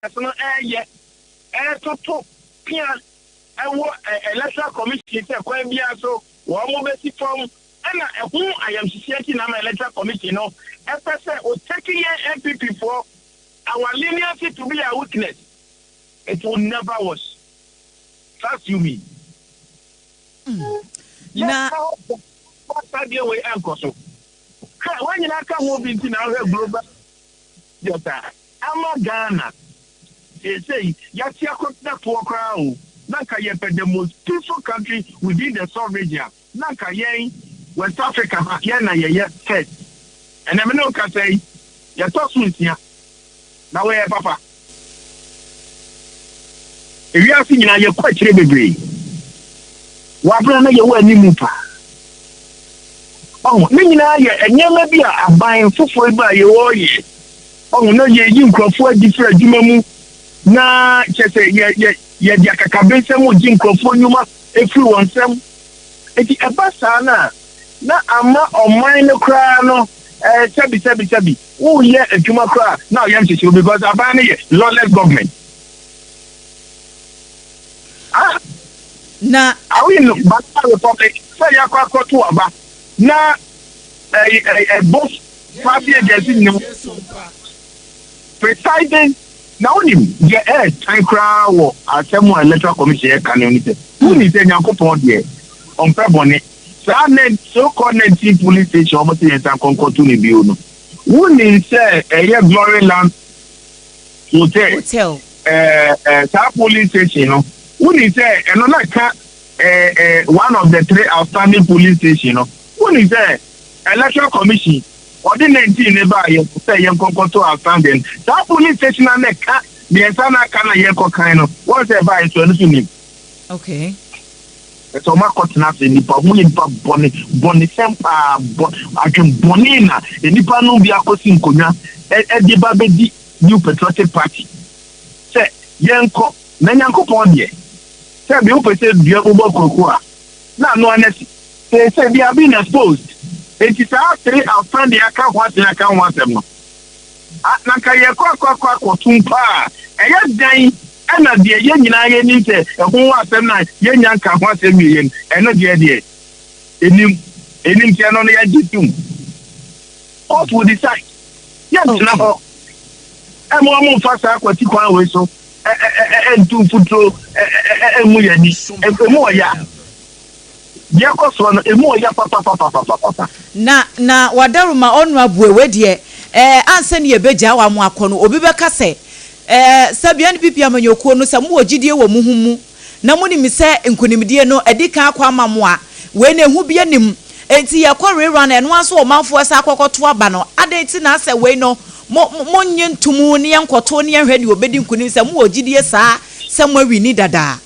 No ɛyɛ ɛtoto pia ɛwɔ Electoral Commission sɛ kwan biara so wɔn mo bɛsi fam, ɛna ɛho ayamhyehyeɛ ti na ama Electoral Commission no ɛpɛ sɛ o take yɛn NPP foɔ, our leniency to be our weakness. It will never wash, trust you me. Na sadeɛ wei ɛnkɔ so. Hwɛ, wɔn nyinaa ka ho bi nti na ahwɛ global yɛta ama Ghana seesei yɛate akɔtena toɔ koraa o, na nka yɛpɛ the most peaceful country within the sub-region, na nka yɛn West Africa ha, yɛn na yɛyɛ first. Ɛnna mi ne wo kasa yi, yɛtɔ so 6 na wɔyɛ papa. Ewiase nyinaa yɛkɔ akyire bebree wabere na yɛwɔ anim paa. Ɔho ne nyinaa yɛ nneɛma bi a aban foforɔ bi a yɛwɔ yɛ. Ɔho na yɛyi nkurɔfoɔ adi firi adwuma mu, na kyɛ sɛ yɛ yɛ yɛde akakabensɛm gye nkurɔfoɔ nnwuma efiri wɔn nsam. Eti ɛba saa na ama ɔman no koraa no, sɛbi sɛbi sɛbi, woyɛ adwuma koraa na ɔyɛ nhyehyɛ, because aban no yɛ lawless government. Ah. Na are we in banana republic sɛ yɛakɔ akɔto aba na ɛɛ ɛɛ both party agency nyinaa presiding? Na wonim deɛ ɛɛtan koraa wɔ asɛm a Electoral Commission yɛka no ni sɛ, wonim sɛ Nyankopɔn deɛ, ɔmpɛ bɔne. Saa ne so called 19 polling station ɔmo sɛ yɛnsa nkɔnkɔto ne bio no, wonim sɛ ɛyɛ Glory Land Hotel. Hotel. ɛɛ ɛɛ saa polling station no, wonim sɛ ɛno na ka ɛɛ ɛɛ one of the three outstanding polling station no. Wonim sɛ Electoral Commission ɔde 19 ne ba yɛ sɛ yɛn nkɔnkɔto outstanding saa polling station na ne ka mmiɛnsa na aka na yɛn kɔ kan no, wɔn sɛ ɛbaa yɛ so, ɛno so nim. Ɛsɛ ɔmo akɔtena ase. Nipa ɔmo yɛ nipa bɔne bɔne sɛm paa, bɔ adwen bɔne na nipa no bi akɔsi nkonnwa ɛde ba bɛdi New Patriotic Party sɛ yɛnkɔ. Na Nyankopɔn deɛ, sɛ bi wopɛ sɛ dua bobɔ koko a, na ano anasi sɛ they are being exposed. Eti saa three outstanding aka ho asɛm no, na nka yɛkɔ akɔ akɔ akɔto mpa a, ɛyɛ dan ɛna deɛ yɛn nyinaa yɛ nim sɛ ɛho wɔ asɛm na yɛnya nka ho asɛm wie yɛn. Ɛno deɛ enim enim sɛ ɛno no yɛgye tum, court will decide. Yɛntena hɔ ɛmo ɔmo nfa saa akwati kwan wei so ɛ ɛ ɛ ɛntu mfuturo ɛ ɛ ɛ ɛmu yɛ ni emu ɔya. Deɛ kɔ soɔ no, emu ɔya papapapapapa. Na wadaroma ɔno abue wei deɛ, ansa ne yɛbɛgyaa wa mo akɔ no, obi bɛka sɛ sɛbi NPP amanyɔkuo no, sɛ mowɔ gyidie wɔ mo ho mu na monim sɛ nkonimdie no ɛdi kan akɔ ama mo a, wei na ehu bi anim enti yɛkɔ rerun ɛno nso, ɔmanfoɔ sɛ akɔkɔto aba no adan ti na asɛ wei no mo mo nye ntomu ne yɛnkɔto ne yɛnhwɛ deɛ obɛdi nkonim, sɛ mowɔ gyidie saa sɛ mo awi ni dadaa.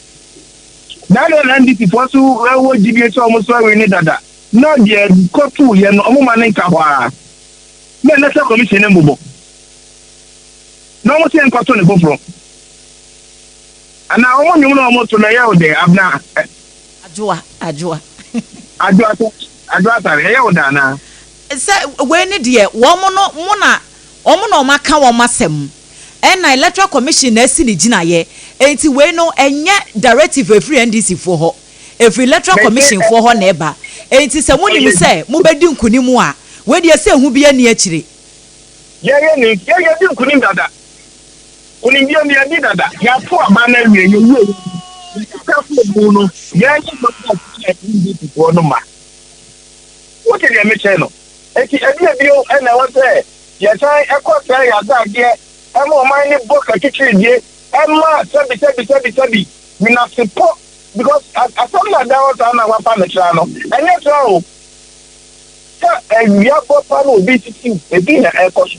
Na NDC foɔ so ɛwɔ gyidie sɛ ɔmo so awi ne dada, na deɛ kɔto yɛ no, ɔmo ma ne nka hɔ a, na Electoral Commission ne mbobɔ na ɔmo sɛ nkɔto ne foforɔ anaa ɔmo nnwom na ɔmo to no, ɛyɛ wo dɛ, Abena? Adwoa, Adwoa. Adwoa, Adwoa Asare, ɛyɛ wo dɛ anaa? Sɛ wei ne deɛ, wɔn no mo na wɔn na wɔn aka wɔn asɛm, ɛna Electoral Commission na esi ne gyinaeɛ. Eti wei no ɛnyɛ directive efiri NDC foɔ hɔ, efiri Electoral Commission foɔ hɔ na ɛba. Eti sɛ mo nim sɛ mo bɛ di nkunim a, wei deɛ sɛ ehu bi ani akyire. Yɛyɛ ne yɛyɛ di nkunim dada, nkunimdie no yɛdi dada. Yɛato aba no awie, yɛwie yɛkafo mu no, yɛnyɛ mma NDC foɔ no ma wote deɛ mekyerɛ no. Eti ebi ebio ɛna ɛwɔ sɛ yɛsan ɛkɔ sɛ yɛazadeɛ ɛma ɔman ne bɔ katwitwiridie ɛma sɛbi sɛbi sɛbi sɛbi menasepɔ, because asɛm na da hɔ saa na wafa no tra no, ɛnyɛ tra o, sɛ awia bɔ pa na obi sisi ebi na ɛkɔ so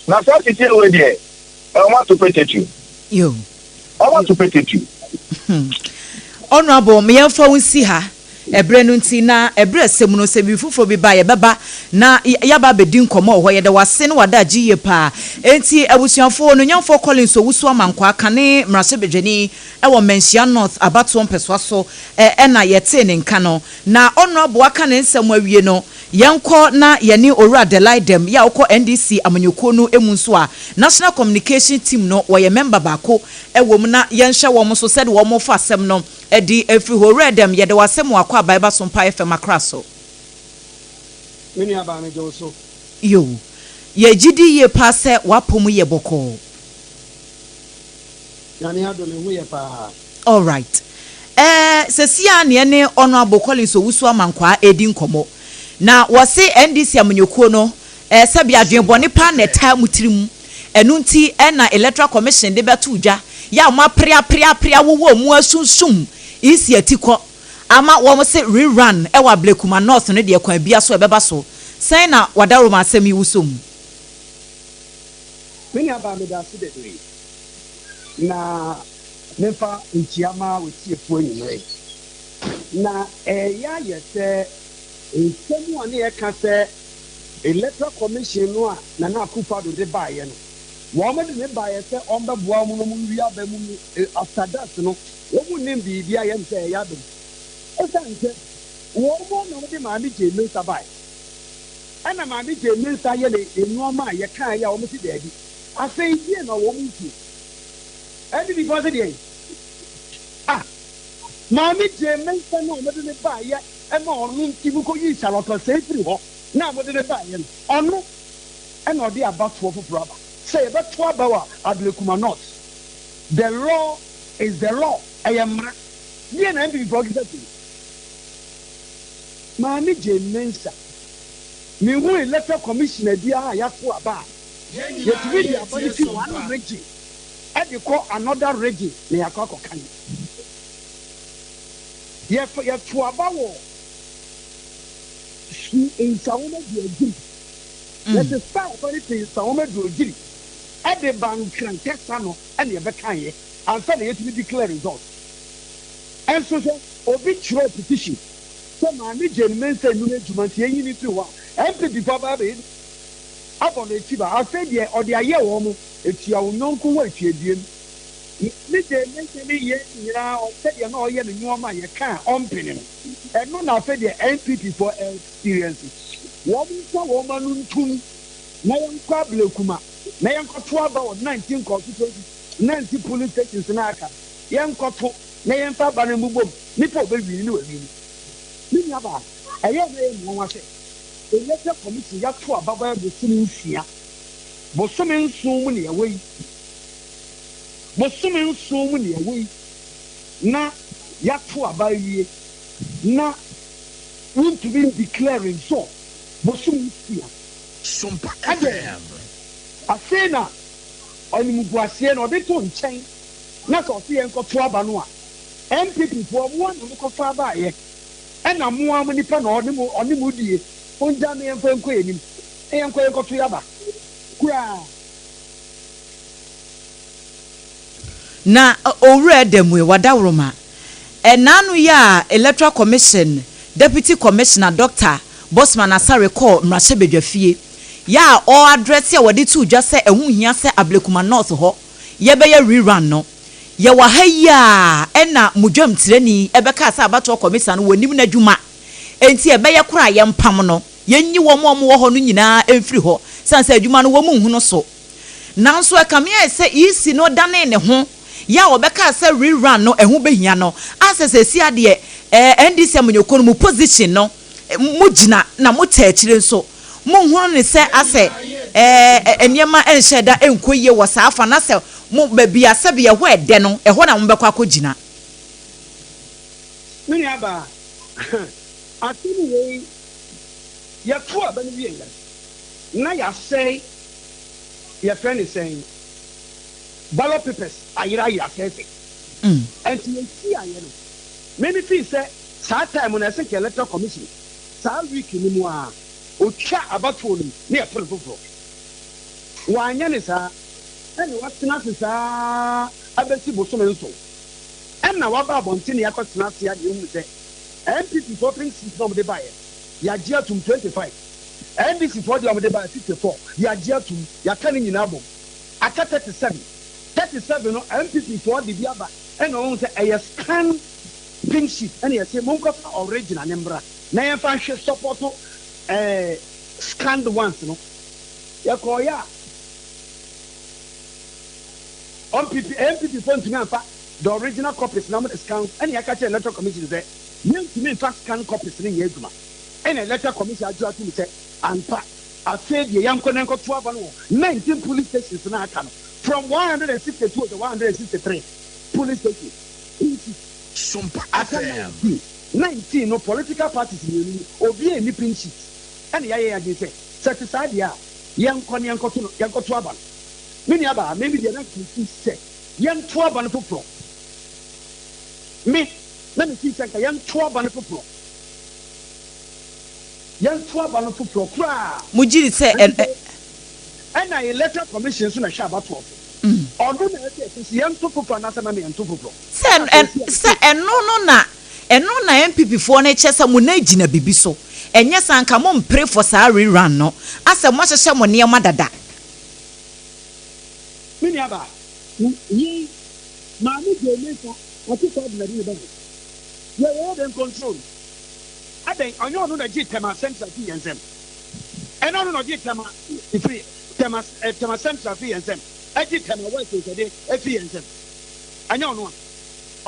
na saa sisi ewe deɛ, ɛwɔn ato petetu. Yo. Ɔwɔn ato petetu. Honourable, meyɛmfa wo nsi ha. Ɛberɛ no nti, na ɛberɛ sɛ mu no, sɛ biribi foforɔ bi ba a, yɛbɛba na yɛaba abɛdi nkɔmmɔ wɔ hɔ. Yɛda wo ase ne w'adagye yie paa. Enti abusuafoɔ, Onuonyamfoɔ Collins Owusu Amankwaa, kane mmarahyɛbadwani wɔ Manhyia North abatoɔ mpɛsoa so na yɛtee ne nka no. Na Honourable aka ne nsɛm awie no, yɛnkɔ na yɛne Owura Delai Dɛm yɛ a ɔkɔ NDC amanyɔkuo no mu nso a National Communication Team no wɔyɛ mɛmba baako wɔ mu na yɛnhwɛ wɔn nso sɛdeɛ wɔfa asɛm no de afiri hɔ. Owura Dɛm, yɛda wo ase ma wakɔ aba ɛba so mpa FM Accra so. Me nua baa megye wo so. Yoo. Yɛgye di yie paa sɛ w'apɔ mu yɛ bɔkɔɔ. Nyame adom me ho yɛ paa. Alright. Ɛɛ sɛsi ara na yɛne Honourable Collins Owusu Amankwaa redi nkɔmmɔ. Na wɔse NDC amanyɔkuo no, ɛɛ sɛbi adwene bɔne paa na ɛtaa mo tirim. Ɛno nti na Electoral Commission de bɛtoo dwa yɛ a moapere apere apere awowɔ mu asunsum EC atikɔ ama wɔn se rerun wɔ Ablekuma North no deɛ kwan bia so ɛbɛba so. Sɛn na wadaworoma asɛm yi wosɔ mu? Me nua baa medase bebree na memfa nkyia ma w'atiefoɔ anwummerɛ yi. Na ɛreyɛ ayɛ sɛ nsɛm a ne yɛka sɛ Electoral Commission no a Nana Akufo-Addo de baeɛ no, wɔn de no baeɛ sɛ ɔmbɛboa wɔn na wɔn nwie aba mu no, after that no, wɔn nnim biribiara yɛm sɛ ɛyɛ aba mu. Ɛsiane sɛ wɔn na wɔde Maame Jane Mensah baeɛ. Ɛna Maame Jane Mensah yɛ ne nnoɔma a yɛkaeɛ a wɔn se daabi. Afei deɛn na wɔn ntie? NPP foɔ se deɛn? Ah! Maame Jane Mensah no a wɔde no baeɛ ma ɔno nti mokɔyii Charlotte Osei firi hɔ na a mode no baeɛ no, ɔno na ɔde abatoɔ foforɔ aba sɛ yɛbɛto aba wɔ Ablekuma North. The law is the law, ɛyɛ mmara. Deɛn na NPP foɔ keka sei? Maame Jane Mensah, Menhu Electoral Commissioner biara a yɛato aba a yɛtumi de aba no fi one region de kɔ another region na yɛakɔ akɔkan. Yɛfa yɛto aba wɔ Su Nsawam Aduogyiri. Yɛsesa aba no fi Nsawam Aduogyiri de ba Nkran Kɛsa no na yɛbɛkan yɛ ansa na yɛtumi declare result. Nso hwɛ obi kyerɛw petition sɛ Maame Jane Mensah nnu n'adwuma nti yɛnyi no mfiri hɔ a, NPP fo aba abɛyɛ abɔ no akyi ba. Afei deɛ ɔde ayɛ wɔn, etua wo yɔnko ho atuaduam. Maame Jane Mensah ne yɛn nyinaa sɛdeɛ na ɔyɛ ne nnoɔma a yɛka a ɔmpene no, ɛno na afei deɛ NPP foɔ experience. Wɔn mfa wɔn ano ntum na yɛnkɔ Ablekuma na yɛnkɔto aba wɔ 19 constituencies, 19 polling stations no a aka no, yɛnkɔto na yɛmfa aba no mmobom, nipa a ɔbɛwini ne wawini. Me nuabaa, ɛyɛ a na ɛyɛ me nwanwa sɛ Electoral Commission yɛato aba bɛyɛ bosome nsia, bosome nson mu na yɛwɔ yi, bosome nson mu na yɛwɔ yi na yɛato aba awie na wontumi ndeclare result bosome nsia. Ɛdeɛ afei na animguaseɛ na ɔde to nkyɛn na sɛ ɔse yɛnkɔto aba no a, NPP foɔ mo ara na mokɔfa baeɛ ɛna mo ara mo nipa na ɔne mo ɔne mo die, mongyaa me yɛmfa nkɔ yɛn anim na yɛnkɔ yɛnkɔto yɛn aba koraa. Na Owura Adamue Wadaworoma, ɛnaano yi a Electoral Commission Deputy Commissioner Dɔkta Bosman Asare kɔɔ mmarahyɛbadwafie yɛ a ɔɔ address a wɔde too dwa sɛ ɛho hia sɛ Ablekuma North hɔ yɛbɛyɛ rerun no, yɛwɔ ha yi a ɛna mo dwamtirani bɛkaa sɛ abatoɔ kɔmisa no wɔnim n'adwuma enti ɛbɛyɛ koraa a yɛmpam no, yɛnyi wɔn a wɔwɔ hɔ no nyinaa mfiri hɔ sane sɛ adwuma no wɔn nhu no so. Nanso ɛkame ayɛ sɛ EC no danee ne ho yɛ a wɔbɛkaa sɛ rerun no ɛho bɛhia no asɛ seesei adeɛ ɛɛ NDC amanyɔkuo no mo position no mo gyina na mo kyɛ akyire nso mo nhunu ne sɛ asɛ ɛɛ nneɛma nhyɛ da nkɔ yie wɔ saa afa no asɛ mo baabi a sɛbi ɛhɔ ɛdɛ no ɛhɔ na mo bɛkɔ akɔ gyina. Me nua baa, asɛm wei yɛto aba no wieɛ no na yɛasɛe yɛfrɛ no sɛn ballot papers ayera ayera asɛesɛe ɛnti yɛhyiaeɛ no me me feel sɛ saa time no ɛsɛ nka electoral commission saa week no mu ara ɔtwa abatoɔ no mu na yɛto no foforɔ wanyɛ ne saa ɛna watena ase saa abɛsi bosome nson ɛna waba abɔnten na yɛakɔtena ase a na yɛhunu sɛ. NPP foɔ pink sheet na wɔde baeɛ, yɛagye atum 25. NDC foɔ deɛ wɔde baeɛ 54, yɛagye atum, yɛaka ne nyinaa abom. Aka 37. 37 no NPP foɔ de bi aba ɛna wɔhu sɛ ɛyɛ scan pink sheet ɛna yɛse monkɔfa original no mmra na yɛmfa nhwɛ support ɛɛ scanned ones no. Yɛkɔɔeɛ a NPP NPP foɔ ntumi amfa the original copies na wɔde scan ɛna yɛka kyerɛ Electoral Commission sɛ yɛntumi mfa scan copies no nyɛ adwuma ɛna Electoral Commission agye atom sɛ ampa afei deɛ yɛnkɔ na yɛnkɔto aba no wɔ 19 polling stations no a aka no from 162 to 163 polling stations pink sheet Sompa aka FM. 19 19 no political parties mmienu no obiara nni pink sheet ɛna yɛayɛ yɛn adwene sɛ sɛ ɛte saa deɛ a yɛnkɔ na yɛnkɔto no yɛnkɔto aba no. Me nuabaa, me me deɛ na mefi sɛ yɛnto aba no foforɔ. Me, na mefi sɛ nka yɛnto aba no foforɔ. Yɛnto aba no foforɔ koraa. Mo gye di sɛ ɛ ɛ. Ɛna Electoral Commission nso na ɛhwɛ abatoɔ so. Ɔno na ɛsɛ ɛsɛ sɛ yɛnto foforɔ anaasɛ mma yɛnto foforɔ. Sɛ Ɛna ɛ seesei a sɛ mete. ɛno no na ɛno na NPP foɔ no kyɛ sɛ mo nan gyina biribi so. Ɛnyɛ saa nka mo mpere for saa rerun no. Asɛ moahyehyɛ mo nneɛma dada. Me nuabaa, na yɛn Maame Jane Mensah Akufo Addo na ɛde ne bae. Yɛ yɛyɛ dɛn control no? Adɛn, ɔnyɛ ɔno na ɛgyee Tema Central fii yɛn nsam? Ɛnyɛ ɔno na ɔgyee Tema firi Tema eh, Tema Central fii yɛn nsam, ɛgye Tema West nsɛde fii yɛn nsam? Ɛnyɛ ɔno a?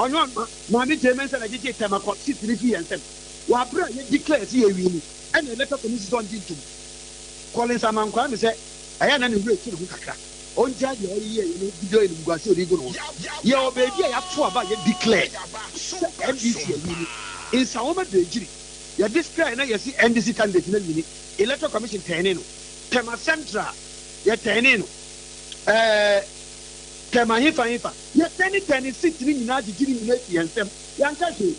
Ɔnyɛ ɔno Maame Jane Mensah na ɛgyegyee Tema kɔ seat no fii yɛn nsam wɔ abere a yɛ declare sɛ yɛwie ni, ɛna Electoral Commission sɛ ɔngye ntom. Collins Amankwaa me sɛ ɛyɛ a na ne werɛ fi ne ho kakra. Ɔngyae deɛ ɔyeyɛɛyɛ no video animguase a ɔde regu ne ho no. Yɛwɔ baabi a yɛato aba a yɛ declare sɛ NDC awini. Nsawam Aduagyiri, yɛ declare na yɛse NDC candidate no awini, Electoral Commission tɛɛnee no. Tema Central, yɛ tɛɛnee no. Ɛɛ Tema hefa hefa, yɛ tɛne tɛne seat no nyinaa gyegye ne nyinaa fi yɛn nsam. Yɛanka hwee.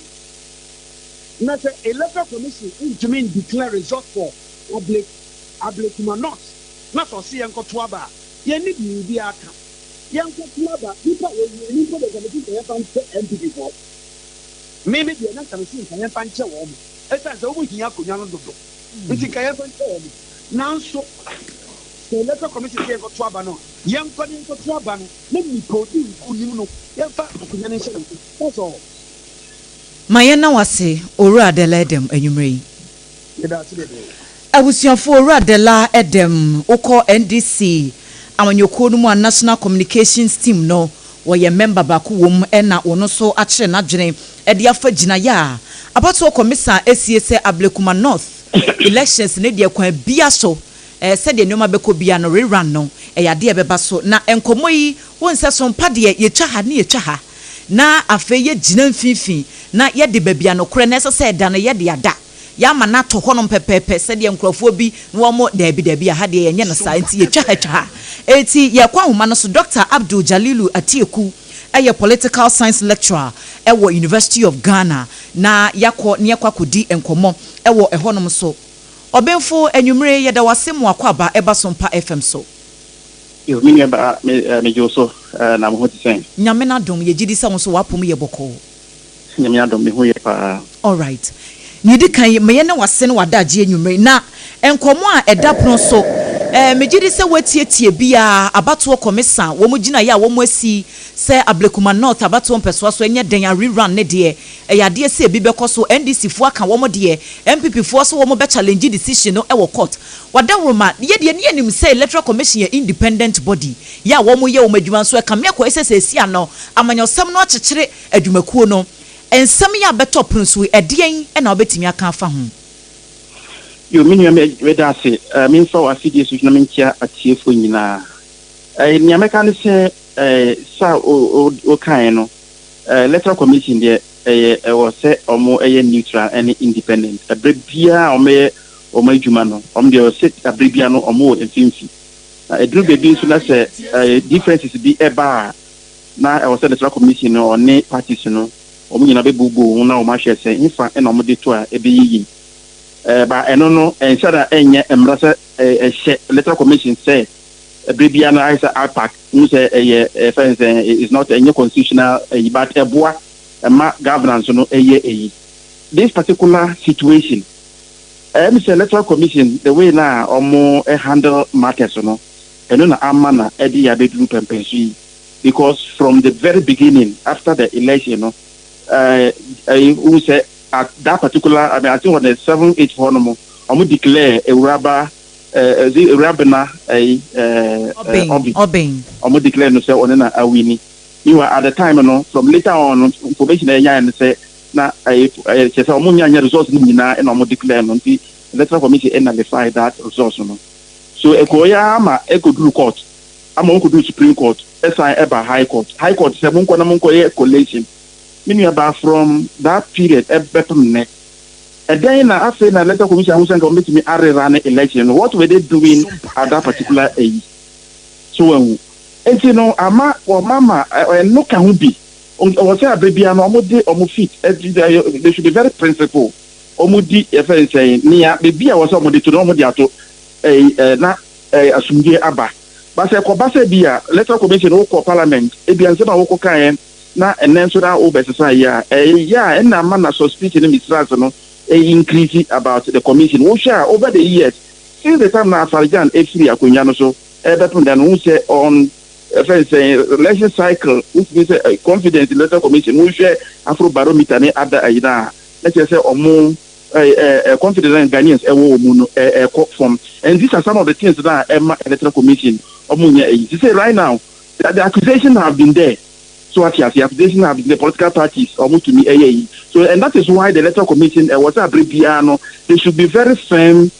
Na sɛ Electoral Commission ntumi ndeclare result for Able Ablekuma North na sɛ ɔse yɛnkɔto aba a, yɛnni biribiara ka. Yɛnkɔto aba, nnipa a wɔwie no mpo deɛ nka mese nka yɛmfa nkyɛ NPP foɔ. Me me deɛ na nka mese nka yɛmfa nkyɛ wɔn ɛsiane sɛ wɔn hia akonnwa no dodo nti nka yɛmfa nkyɛ wɔn. Nanso sɛ Electoral Commission se yɛnkɔto aba no a, yɛnkɔ na yɛnkɔto aba no na nipa a ɔdi nkunim no yɛmfa akonnwa no nhyɛ ne nsa. That's all. Ma yɛnna wo ase, Owura Dela Edem, anwummerɛ yi. Yɛda ase bebree. Abusuafo, Owura Dela Edem, wokɔ NDC amanyɔkuo no mu a National Communications Team no, wɔyɛ mɛmba baako wɔ mu na wɔno nso akyerɛ n'adwene de afa gyinaeɛ a abatoɔ kɔmisa asie sɛ Ablekuma North elections no deɛ kwan bia so sɛdeɛ nneɛma bɛkɔ bia no rerun no ɛyɛ adeɛ a ɛbɛba so na nkɔmmɔ yi wohu sɛ so mpa deɛ yɛtwa ha ne yɛtwa ha na afei yɛgyina mfimfini na yɛde baabi a nokorɛ no ɛsɛ sɛ ɛda no yɛde ada. Yɛama no ato hɔnom pɛpɛɛpɛ sɛdeɛ nkurɔfoɔ bi na wɔn, daabi, daabi, aha deɛ yɛnyɛ no saa, enti yɛtwa ha twa ha. Enti yɛrekɔ ahoma no so, Dɔkta Abdul Jalilu Atieku yɛ Political Science Lecturer wɔ University of Ghana, na yɛakɔ na yɛakɔ akɔdi nkɔmmɔ wɔ ɛhɔnom nso. Ɔbenfo, anwummere yi, yɛda wo ase ma w'akwaaba ɛba Sompa FM so. Yo, me nua baa, me eh, megye wo so eh, na mo ho te sɛn? Nyame n'adom, yɛgye di sɛ wo nso w'apom yɛ bɔkɔɔ. Nyame adom, me ho yɛ paa. Alright. Nea edi kan yi, ma yɛne w'ase ne w'adagye anwummere yi. Na nkɔmmɔ a ɛda pono so, eh, megye di sɛ woatietie bi a abatoɔ kɔmisa, wɔn gyinaeɛ a wɔasi sɛ Ablekuma North abatoɔ mpɛsoa so ɛnyɛ dɛn a rerun ne deɛ, ɛyɛ adeɛ sɛ ebi bɛkɔ so. NDC foɔ aka wɔn deɛ, NPP foɔ nso wɔn bɛ challenge decision no wɔ court. W'adaworoma, yɛ deɛ ne yɛnim sɛ Electoral Commission yɛ independent body, yɛ a wɔn yɛ wɔn adwuma nso ɛkame akɔyɛ sɛ seesei ano amanyɔsɛm no akyekyere adwumakuo no. Nsɛm yi a bɛtɔ pono so yi, ɛdeɛn na wobɛtumi aka afa ho? Yo, me nua meda ase. Memfa w'afidie so na menkyia atiefoɔ nyinaa. Nea mɛka ne sɛ, sa wokaeɛ no, Electoral Commission deɛ ɛyɛ ɛwɔ sɛ wɔn yɛ neutral ne independent. Ɛberɛ biara a wɔyɛ wɔn adwuma no, wɔn deɛ ɛwɔ sɛ aberɛ biara no wɔn wɔ mfimfini. Na ɛduru baabi nso na sɛ differences bi ɛba a, na ɛwɔ sɛ Electoral Commission no ɔne parties no wɔn nyinaa bɛbubu ho na wɔn ahwɛ sɛ hefa na wɔn de to a ɛbɛyɛ yie. Ba ɛno no ɛnhyɛ da ɛnyɛ mmara sɛ ɛhyɛ Electoral Commission sɛ ɛberɛ biara no ayɛ sɛ IPAC hu sɛ ɛyɛ ɛfɛn sɛ is not ɛnyɛ constitutional ɛyi but ɛboa ɛma governance no ɛyɛ ɛyi. This particular situation, ɛmi sɛ Electoral Commission, the way na ɔmo handle matters no, ɛno na ama na ɛde yɛ abɛduru pɛmpɛnso yi, because from the very beginning after the election no, ɛɛ sɛ at that particular, I mean, I think on the 7/8 hɔ nom, ɔmo declare Ewuraba ɛɛ Ewurabena ɛyi ɛɛ Ɔbɛn Ɔbɛn. Ɔmo declare no sɛ ɔne na awin. Meanwhile, at the time no, from later on information a ɛnya no sɛ na ɛyɛ kyerɛ sɛ ɔmo nya results no nyinaa ɛna ɔmo declare no, nti Electoral Commission ɛnullify that results no. So ɛkɔɔ ama ɛkɔduru court, ama ɔkɔduru Supreme Court, ɛsan ɛba High Court. High Court sɛ monkɔ na monkɔ yɛ collation. Me nua ba, from that period ɛbɛpem nnɛ, ɛdɛn na afei na Electoral Commission ahosuo nka wɔn bɛtumi arerun ne election no? What were they doing at that particular ɛyi so? Wɔn nti no ama wɔn ama ɛno ka ho bi. Wɔ sɛ abere bia no, wɔn de wɔn feet ɛdi, they should be very principled. Wɔn di yɛfɛ nsɛn nea beebi a wɔ sɛ wɔn de to no, wɔn de ato ɛyi ɛ na ɛɛ asomdue aba. Basɛ kɔba sɛ bi a Electoral Commission wokɔ Parliament, ebi nsɛm a wokɔ kan yɛn na ɛnɛ nso na wobɛsesa yi a, ɛyɛ a ɛna ama na suspicion ne mistrust no ɛyi increase about the commission. Wohwɛ a, over the years, since the time na Afari-Gyan efiri akonnwa no so ɛbɛpem da no, wohu sɛ on ɛfɛn sɛ election cycle, wotumi sɛ confidence in Electoral Commission, wohwɛ Afrobarometer ne ada ayi na na kyerɛ sɛ ɔmo ɛɛ confidence na Ghanaians ɛwɔ wɔn mu no ɛkɔ fam, and these are some of the things na ɛma Electoral Commission ɔmo nyɛ ɛyi ti sɛ right now the accusation have been there. So ati ase, accusation have been there, political parties ɔmo tumi ɛyɛ yi so, and that is why the Electoral Commission ɛwɔ sɛ abere biara no, they should be very firm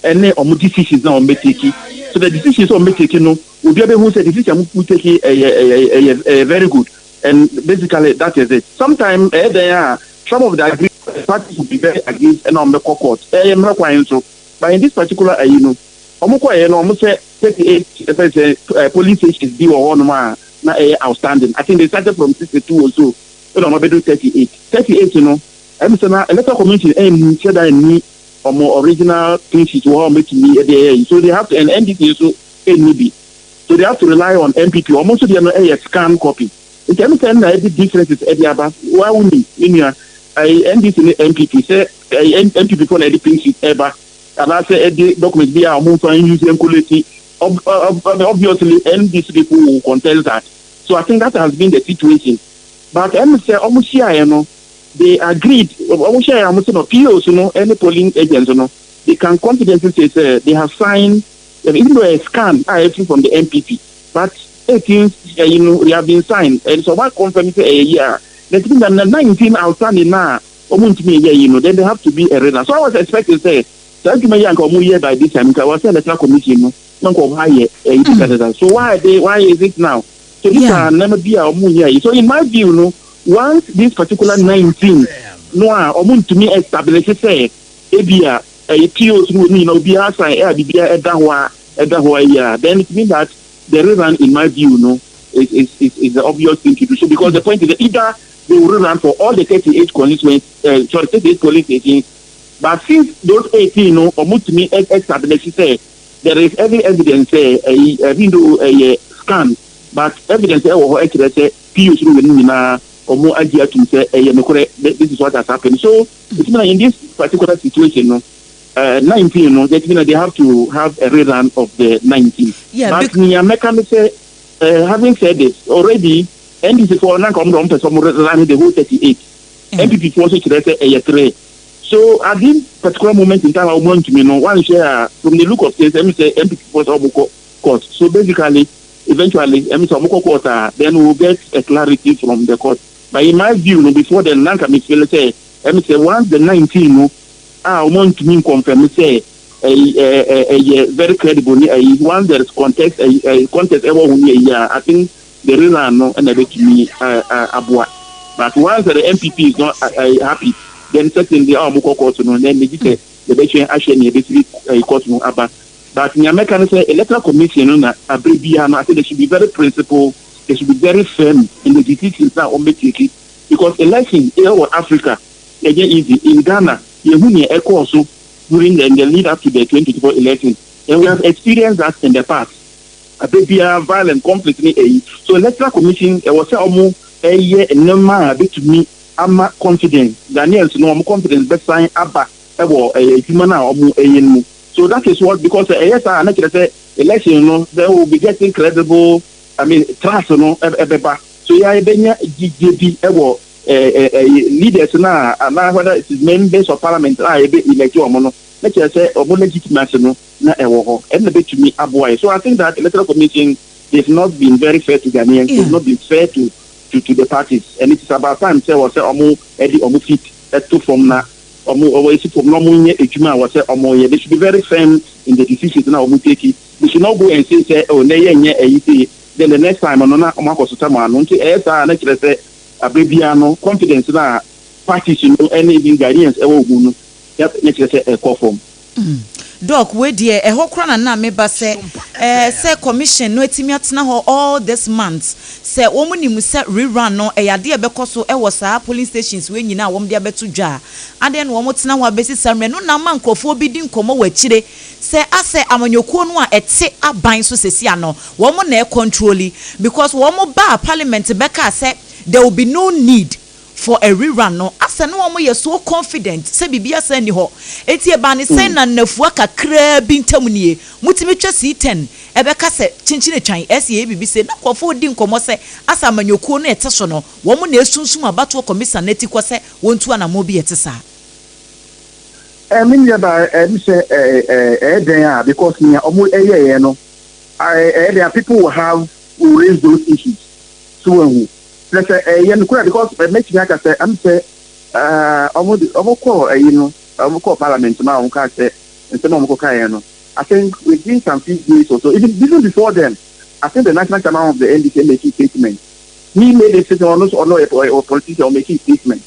ɛne ɔmo decisions na ɔmo bɛ take. So the decisions ɔmo bɛ take no, obi abɛhu sɛ decision mo take ɛyɛ very good, and basically that is it. Sometimes ɛyɛ dɛn a, some of the agree parties will be very against, ɛna ɔmo bɛ kɔ court. Ɛyɛ mmerɛ kwan so, but in this particular ɛyi no, ɔmo kɔ ɛyɛ no, ɔmo sɛ 38 ɛfɛ sɛ polling stations bi wɔ hɔnom a na ɛyɛ outstanding. I think they started from 62 or so, ɛna ɔmo abɛdo 38. 38 no, ɛmi sɛ na Electoral Commission ɛnni sɛ da ɛnni ɔmo original clean sheet wɔ hɔ a ɔmo etumi ɛde ɛyɛ yi, so they have to, and NDC nso ɛnni bi, so they have to rely on NPP. Ɔmo nso deɛ no ɛyɛ scan copy, nti ɛmi sɛ ɛna ɛde differences ɛde aba. Wa wuni ne nua ɛyɛ NDC ne NPP sɛ ɛyɛ NPP fo na ɛde pink sheet ɛba anaasɛ ɛde document bi a ɔmo nfa use ncollate. Obviously NDC people will contest that. So I think that has been the situation, but ɛmi sɛ ɔmo hyiaeɛ no, they agreed. Ɔmo hyiaeɛ, ɔmo sɛ no POs no ɛne polling agents no, they can confidently say sɛ they have signed, even though a scan a ɛfiri from the NPP, but 18 they have been signed, and so one confirm sɛ ɛyɛ yi a na ti na 19 outstanding na ɔmo ntumi yɛ yi no, then they have to be a rerun. So I was expecting sɛ saa adwuma yi anka ɔmo yɛ by this time, nka wɔsɛ Electoral Commission no na nka ɔmo ayɛ ɛyi dada. So why is it now? So these are nneɛma bi a ɔmo yɛ yi. So in my view no, once this particular 19 no a ɔmo ntumi establish sɛ ebi a ɛyɛ POs no wɔ mu nyinaa, obiara sign, ɛyɛ biribiara ɛda hɔ a ɛda hɔ ayi a, then it means that the rerun, in my view no, is the obvious thing to do. So because the point is that either they will rerun for all the 38 constituents, sorry, 38 polling stations, but since those 18 no, ɔmo tumi establish sɛ there is every evidence sɛ ɛyi, even though ɛyɛ scan, but evidence ɛwɔ hɔ ɛkyerɛ sɛ POs no wɔ ne nyinaa ɔmo agye atum sɛ ɛyɛ nokorɛ, this is what has happened. So it mean in this particular situation no, 19 no, that mean they have to have a rerun of the 19. But nea mɛka ne sɛ, having said this already, NDC foɔ nanka ɔmo de ɔmo pɛ sɛ ɔmo rerun the whole 38. NPP foɔ nso kyerɛ sɛ ɛyɛ three. So at this particular moment in time a ɔmo ntumi no wanhwɛ a, from the look of things, ɛmi sɛ NPP foɔ sɛ ɔmo kɔ court. So basically, eventually, ɛmi sɛ ɔmo kɔ court a, then we will get a clarity from the court. But in my view no, before then, nanka mi feel sɛ ɛmi sɛ once the 19 no a ɔmo ntumi nconfirm sɛ ɛyɛ ɛyɛ ɛyɛ very credible ni ɛyi, once there is contest, ɛyi ɛyi contest ɛwɔ ho ni ɛyi a, I think the rerun no ɛna ɛbɛtumi ɛ ɛ aboa. But once the NPP is not happy, then certainly a ɔmo kɔ court no, then megye sɛ yɛbɛhwɛ ahwɛ nea ɛbɛfiri ɛyi court no aba. But nea mɛka no sɛ Electoral Commission no na abere biara no, I think they should be very principled, they should be very firm in the decisions na wɔn bɛ take, because election ɛwɔ Africa ɛnyɛ easy. In Ghana, yɛhu nea ɛkɔɔ so during the lead up to the 2024 election, and we have experienced that in the past. Abere biara violent conflict ne ɛyi. So Electoral Commission, ɛwɔ sɛ ɔmo ɛyɛ nneɛma a bɛtumi Ama confidence, Ghanaians no wɔn confidence bɛsan aba ɛwɔ ɛyɛ adwuma no a wɔn ɛyɛ no mu. So that is what, because ɛyɛ saa na kyerɛ sɛ election no, there will be getting credible, I mean, trust no ɛbɛba so yɛ bɛnya gyigye bi ɛwɔ ɛɛ ɛɛ leaders na anaa whether it is members of parliament a yɛbɛ elect wɔn no, na kyerɛ sɛ wɔn legitimacy no na ɛwɔ hɔ, ɛna bɛtumi aboa yɛ. So I think that Electoral Commission, they've not been very fair to Ghanaians. They've not been fair to the parties, and it is about time sɛ wɔ sɛ ɔmo ɛde ɔmo feet ɛto fam na ɔmo esi fam na ɔmo nyɛ edwuma a wɔ sɛ ɔmo yɛ. They should be very firm in the decisions na ɔmo take. They should not go and say sɛ, "Oh, ne yɛ nyɛ ɛyi sei," then the next time no na ɔmo akɔ so tam ano. Nti ɛyɛ saa na kyerɛ sɛ abere biara no, confidence na parties no ɛne even Ghanaians ɛwɔ ogun no yɛ ne kyerɛ sɛ ɛkɔ fam. Doc, wei deɛ ɛhɔ kora na meba sɛ sɛ commission no atumi atena hɔ all this month sɛ wɔn nim sɛ rerun no ɛyɛ adeɛ ɛbɛkɔ so ɛwɔ saa polling stations wei nyinaa a wɔn de abɛto dwa a, adeɛ na wɔn tena hɔ abɛsi saa mmerɛ no na ama nkurɔfoɔ bi di nkɔmɔ wɔ akyire sɛ asɛ amanyɔkuo no a ɛte aban so sɛsi ano wɔn na ɛcontrol, because wɔn ba parliament bɛka sɛ there will be no need for a rerun no, asɛ no wɔn yɛ so confident sɛ biribi asa ni hɔ. Eti eba ne sɛn na nnafua kakraa bi ntam nie mutumi twa C10 ɛbɛka sɛ kyinkyin atwan ɛsi yɛ biribi sɛ na nkurɔfoɔ di nkɔmɔ sɛ asa amanyɔkuo no ɛte so no, wɔn na esunsun abatoɔ kɔmisa n'eti kɔ sɛ wɔn tu anamɔ bi ɛte saa. Me nua ba, mi sɛ ɛ ɛ ɛyɛ den a, because nea ɔmo ɛyɛ yɛ no, ɛyɛ den a, people will raise those issues. So wɔn hu kyerɛ sɛ ɛyɛ no kura, because mɛtumi aka sɛ sɛ ɔmo de ɔmo kɔɔ ɛyi no, ɔmo kɔɔ parliament no a, ɔmo kaa sɛ nsɛm a ɔmo kɔ kaa yɛ no, I think within some few days or so, even before then, I think the national chairman of the NDC made a statement. He made a statement. Ɔno ɔno ɔyɛ politician, ɔmo make a statement.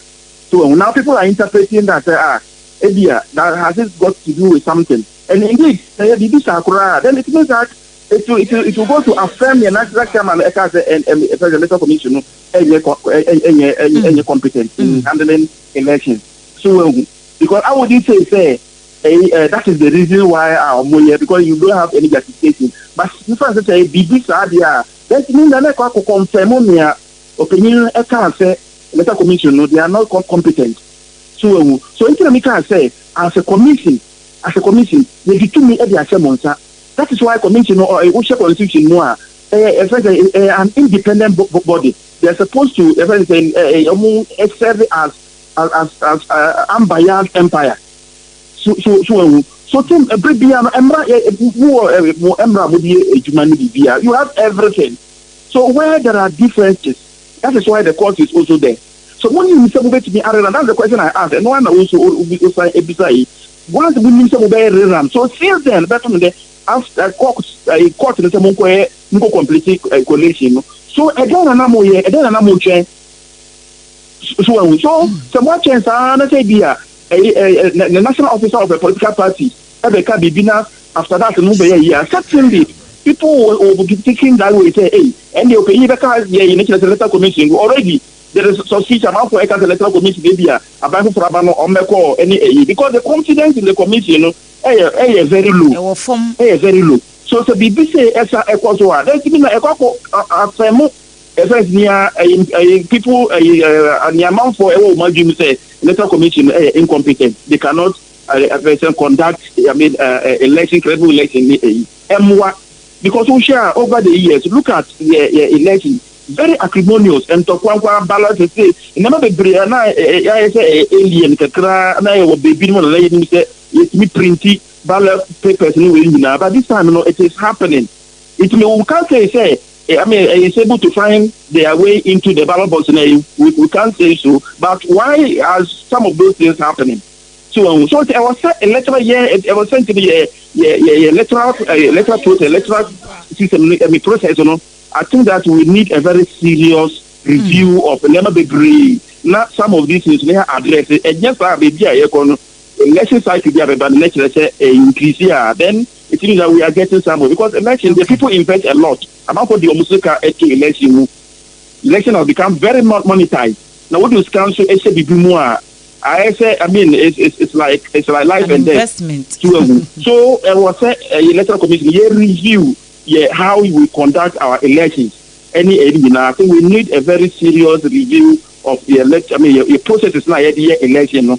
So now people are interpreting that ah, ebia that has it got to do with something. And indeed, biribi saa koraa, then it means that it will go to affirm the national chairman ɛka sɛ ɛn ɛn ɛfɛ electoral commission no ɛnyɛ competent in handling elections. So because I wouldn't say that is the reason why a ɔmo yɛ, because you don't have any justification. But nfa sɛ biribi saa deɛ a, then it means that ɛkɔ akɔ confirm nea ɔpanyin ɛka sɛ electoral commission no, they are not competent. So so nti na mi ka sɛ as a commission, yɛde tumi ɛde ahyɛ mo nsa. That is why commission no, ɔ wohyɛ constitution mu a, ɛyɛ ɛfɛ sɛ ɛyɛ an independent body. They are supposed to ɛfɛ sɛ ɔmo serve as unbiased umpire. So so tim ɛbere bia no, ɛmra ɛ mu wɔ ɛ mo ɛmra mo de yɛ adwuma no bibia, you have everything. So where there are differences, that is why the court is also there. So mo nim sɛ mo bɛtumi arerun, that's the question I ask. Ɛno ana also obi osan ebisa yi, once mo nim sɛ mo bɛyɛ rerun, so since then bɛtɔ no dɛ after court no sɛ mo nkɔ yɛ, mo nkɔ complete collation no, so ɛdɛn na na mo yɛ, ɛdɛn na na mo twɛn? So ɛhu so sɛ mo atwɛn saa na sɛ bi a ɛyɛ ɛ the national officer of a political party ɛbɛka biribi na after that no bɛyɛ yi a, certainly people will be thinking that way say, hey, ɛnde ɔpanyin bɛka yɛ yi ne kyerɛ sɛ electoral commission already there is suspicion. Amanfo ɛka sɛ electoral commission ebi a aban foforɔ aba no, ɔmmɛkɔ ɛne ɛyi, because the confidence in the commission no ɛyɛ very low. Ɛwɔ fam. Ɛyɛ very low. So sɛ biribi sɛ ɛsa ɛkɔ so a, then ti na ɛkɔ akɔ afɛmo ɛfɛ nea ɛyɛ people ɛyɛ ɛɛ nea amanfo ɛwɔ wɔn adwuma sɛ electoral commission ɛyɛ incompetent, they cannot ɛfɛ sɛ conduct, I mean, election, credible election ne ɛyi ɛmoa, because o share over the years, look at the election, very acrimonious, ntɔkwankwa, ballot sɛ nneɛma bebree na yɛayɛ sɛ ɛyɛ alien kakra na yɛwɔ beebi no mu na yɛnim sɛ yɛtumi print ballot papers no wei nyinaa, but this time no, it is happening. It may, we can't say I mean, is able to find their way into the ballot box. We can't say so, but why are some of those things happening? So ɛwɔ sɛ electoral yɛ, ɛwɔ sɛ nti yɛ electoral process, electoral system no, I mean, process no, I think that we need a very serious review of nneɛma bebree na some of these things ne yɛ address. Ɛnyɛ saa, beebi a yɛkɔ no, election cycle bi a bɛba no, ne kyerɛ sɛ increase a, then it means that we are getting somewhere, because election, the people invest a lot. Amanfo de ɔmo sika ɛto election mu. Election has become very monetized na wode sika nso ɛhyɛ bibi mu a, ayɛ sɛ, I mean, it's like life an and death. Investment. To ehu so ɛwɔ sɛ electoral commission yɛ review yɛ how we conduct our elections ɛne ɛyi nyinaa. So we need a very serious review. of yɛ elect I mean yɛ processes na yɛde yɛ election no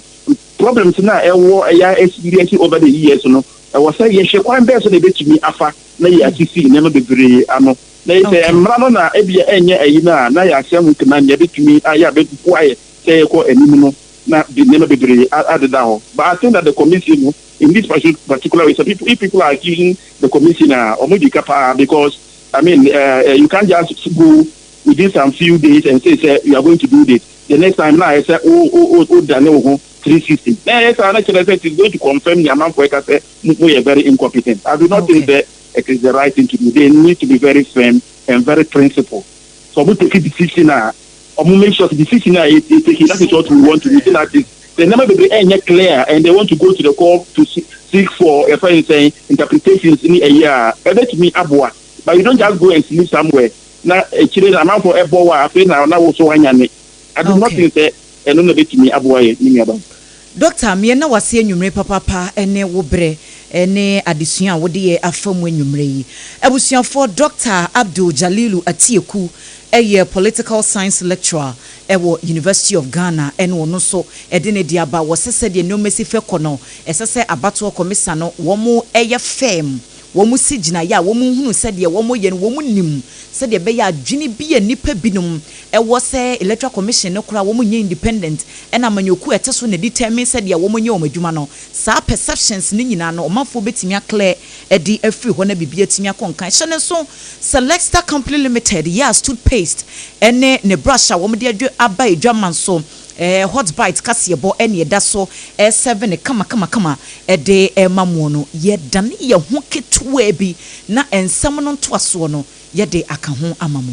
problems na ɛwɔ ɛyɛ experience over the years no ɛwɔ sɛ yɛhwɛ kwan bɛɛ so na ebɛtumi afa na yɛ asisi nneɛma bebree ano na sɛ mmara no na ebi ɛnyɛ ɛyi no a na yɛ ahyɛ ho kena nea ebɛtumi ayɛ abɛboa yɛ sɛ yɛkɔ anim no na nneɛma bebree adeda hɔ. But I think that the commission no, in this particular way, so people, if people are accusing the commission a ɔmo di ka paa, because I mean, you can't just go within some few days and say you are going to do this, the next time na ayɛ sɛ o dane wo ho 360 na ɛyɛ saa na kyerɛ sɛ it is going to confirm the amanfoɔ ɛka sɛ mo yɛ very incompetent. I do not think that it is the right thing to do. They need to be very firm and very principled. So ɔmo take a decision a, ɔmo make sure the decision a yɛ take, that is what we want to do. That is the nneɛma bebree ɛnyɛ clear and they want to go to the court to seek for ɛfɛ nsɛn interpretations ni ɛyɛ a ɛbɛtumi aboa, but you don't just go and sleep somewhere na akyire na amanfoɔ ɛbɔ wɔ a afei na wo so wanya ne. I do not think sɛ ɛno na bɛtumi aboa yɛ ne nuaba. Dɔkta, mmiɛ na wase anwummere papapa ne wo berɛ ne adesua a wode yɛ afa mu anwummere yi. Abusuafoɔ, Dr Abdul Jalilu Atieku ɛyɛ political science lecturer ɛwɔ University of Ghana, ɛne ɔno nso ɛde ne de aba wɔ sɛ sɛdeɛ nneɛma si fɛ kɔ no, ɛsɛ sɛ abatoɔ kɔmisa no wɔn ɛyɛ firm, wɔn si gyinaeɛ a wɔn hunu sɛdeɛ wɔn yɛ no, wɔn nim sɛdeɛ ɛbɛyɛ adwene bi a nipa binom ɛwɔ sɛ Electoral Commission no koraa wɔn nyɛ independent ɛna amanyɔkuo ɛte so na determine sɛdeɛ wɔn nyɛ wɔn adwuma no. Saa perceptions no nyinaa no, ɔmanfoɔ bɛtumi aclear ɛde afiri hɔ na biribi atumi akɔ nkan. Hyɛ ne nso Selecta Company Limited yɛ a toothpaste ɛne ne brush a wɔn de adwa aba adwaman so, hot bite kaseɛbɔ ɛne ɛda so ɛsɛve ne kama kama kama ɛde ɛma mu no. Yɛdane yɛn ho ketewa bi na nsɛm no ntoasoɔ no yɛde aka ho ama mu.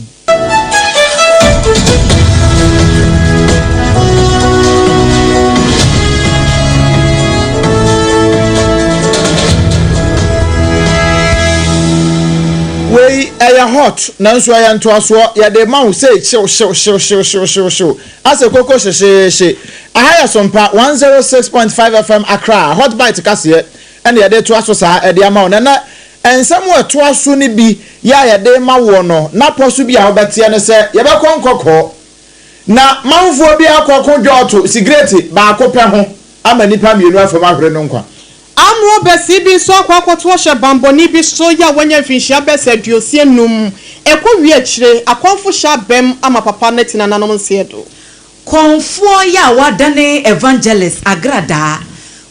Wei ɛyɛ hot nanso ɛyɛ ntoasoɔ yɛde ma wo sɛ hyew hyew hyew hyew hyew hyew hyew asɛ koko hyehyeehye. Aha yɛ Sompa 106.5 FM Accra. Hot Bite kaseɛ ɛna yɛde toa so saa ɛde ama wo nɛnɛ. Nsɛm a ɛtoa so no bi yɛ a yɛde ma woɔ no napɔ so bi a wobɛteɛ no sɛ yɛbɛkɔ Nkɔkɔɔ na manfoɔ bi akɔko dwɔɔto sigreti baako pɛ ho ama nnipa mmienu afam ahwere no nkwa. Amuro bɛsi bi nso akɔ akɔto ɔhyɛ bambɔni bi so yɛ a wɔanya mfinhyia bɛsɛ 65 ɛkɔ wie akyire akɔmfo hyɛ abɛm ama papa ne tena nanom nseɛ do. Kɔnfoɔ yi a wadane evangelist Agradaa,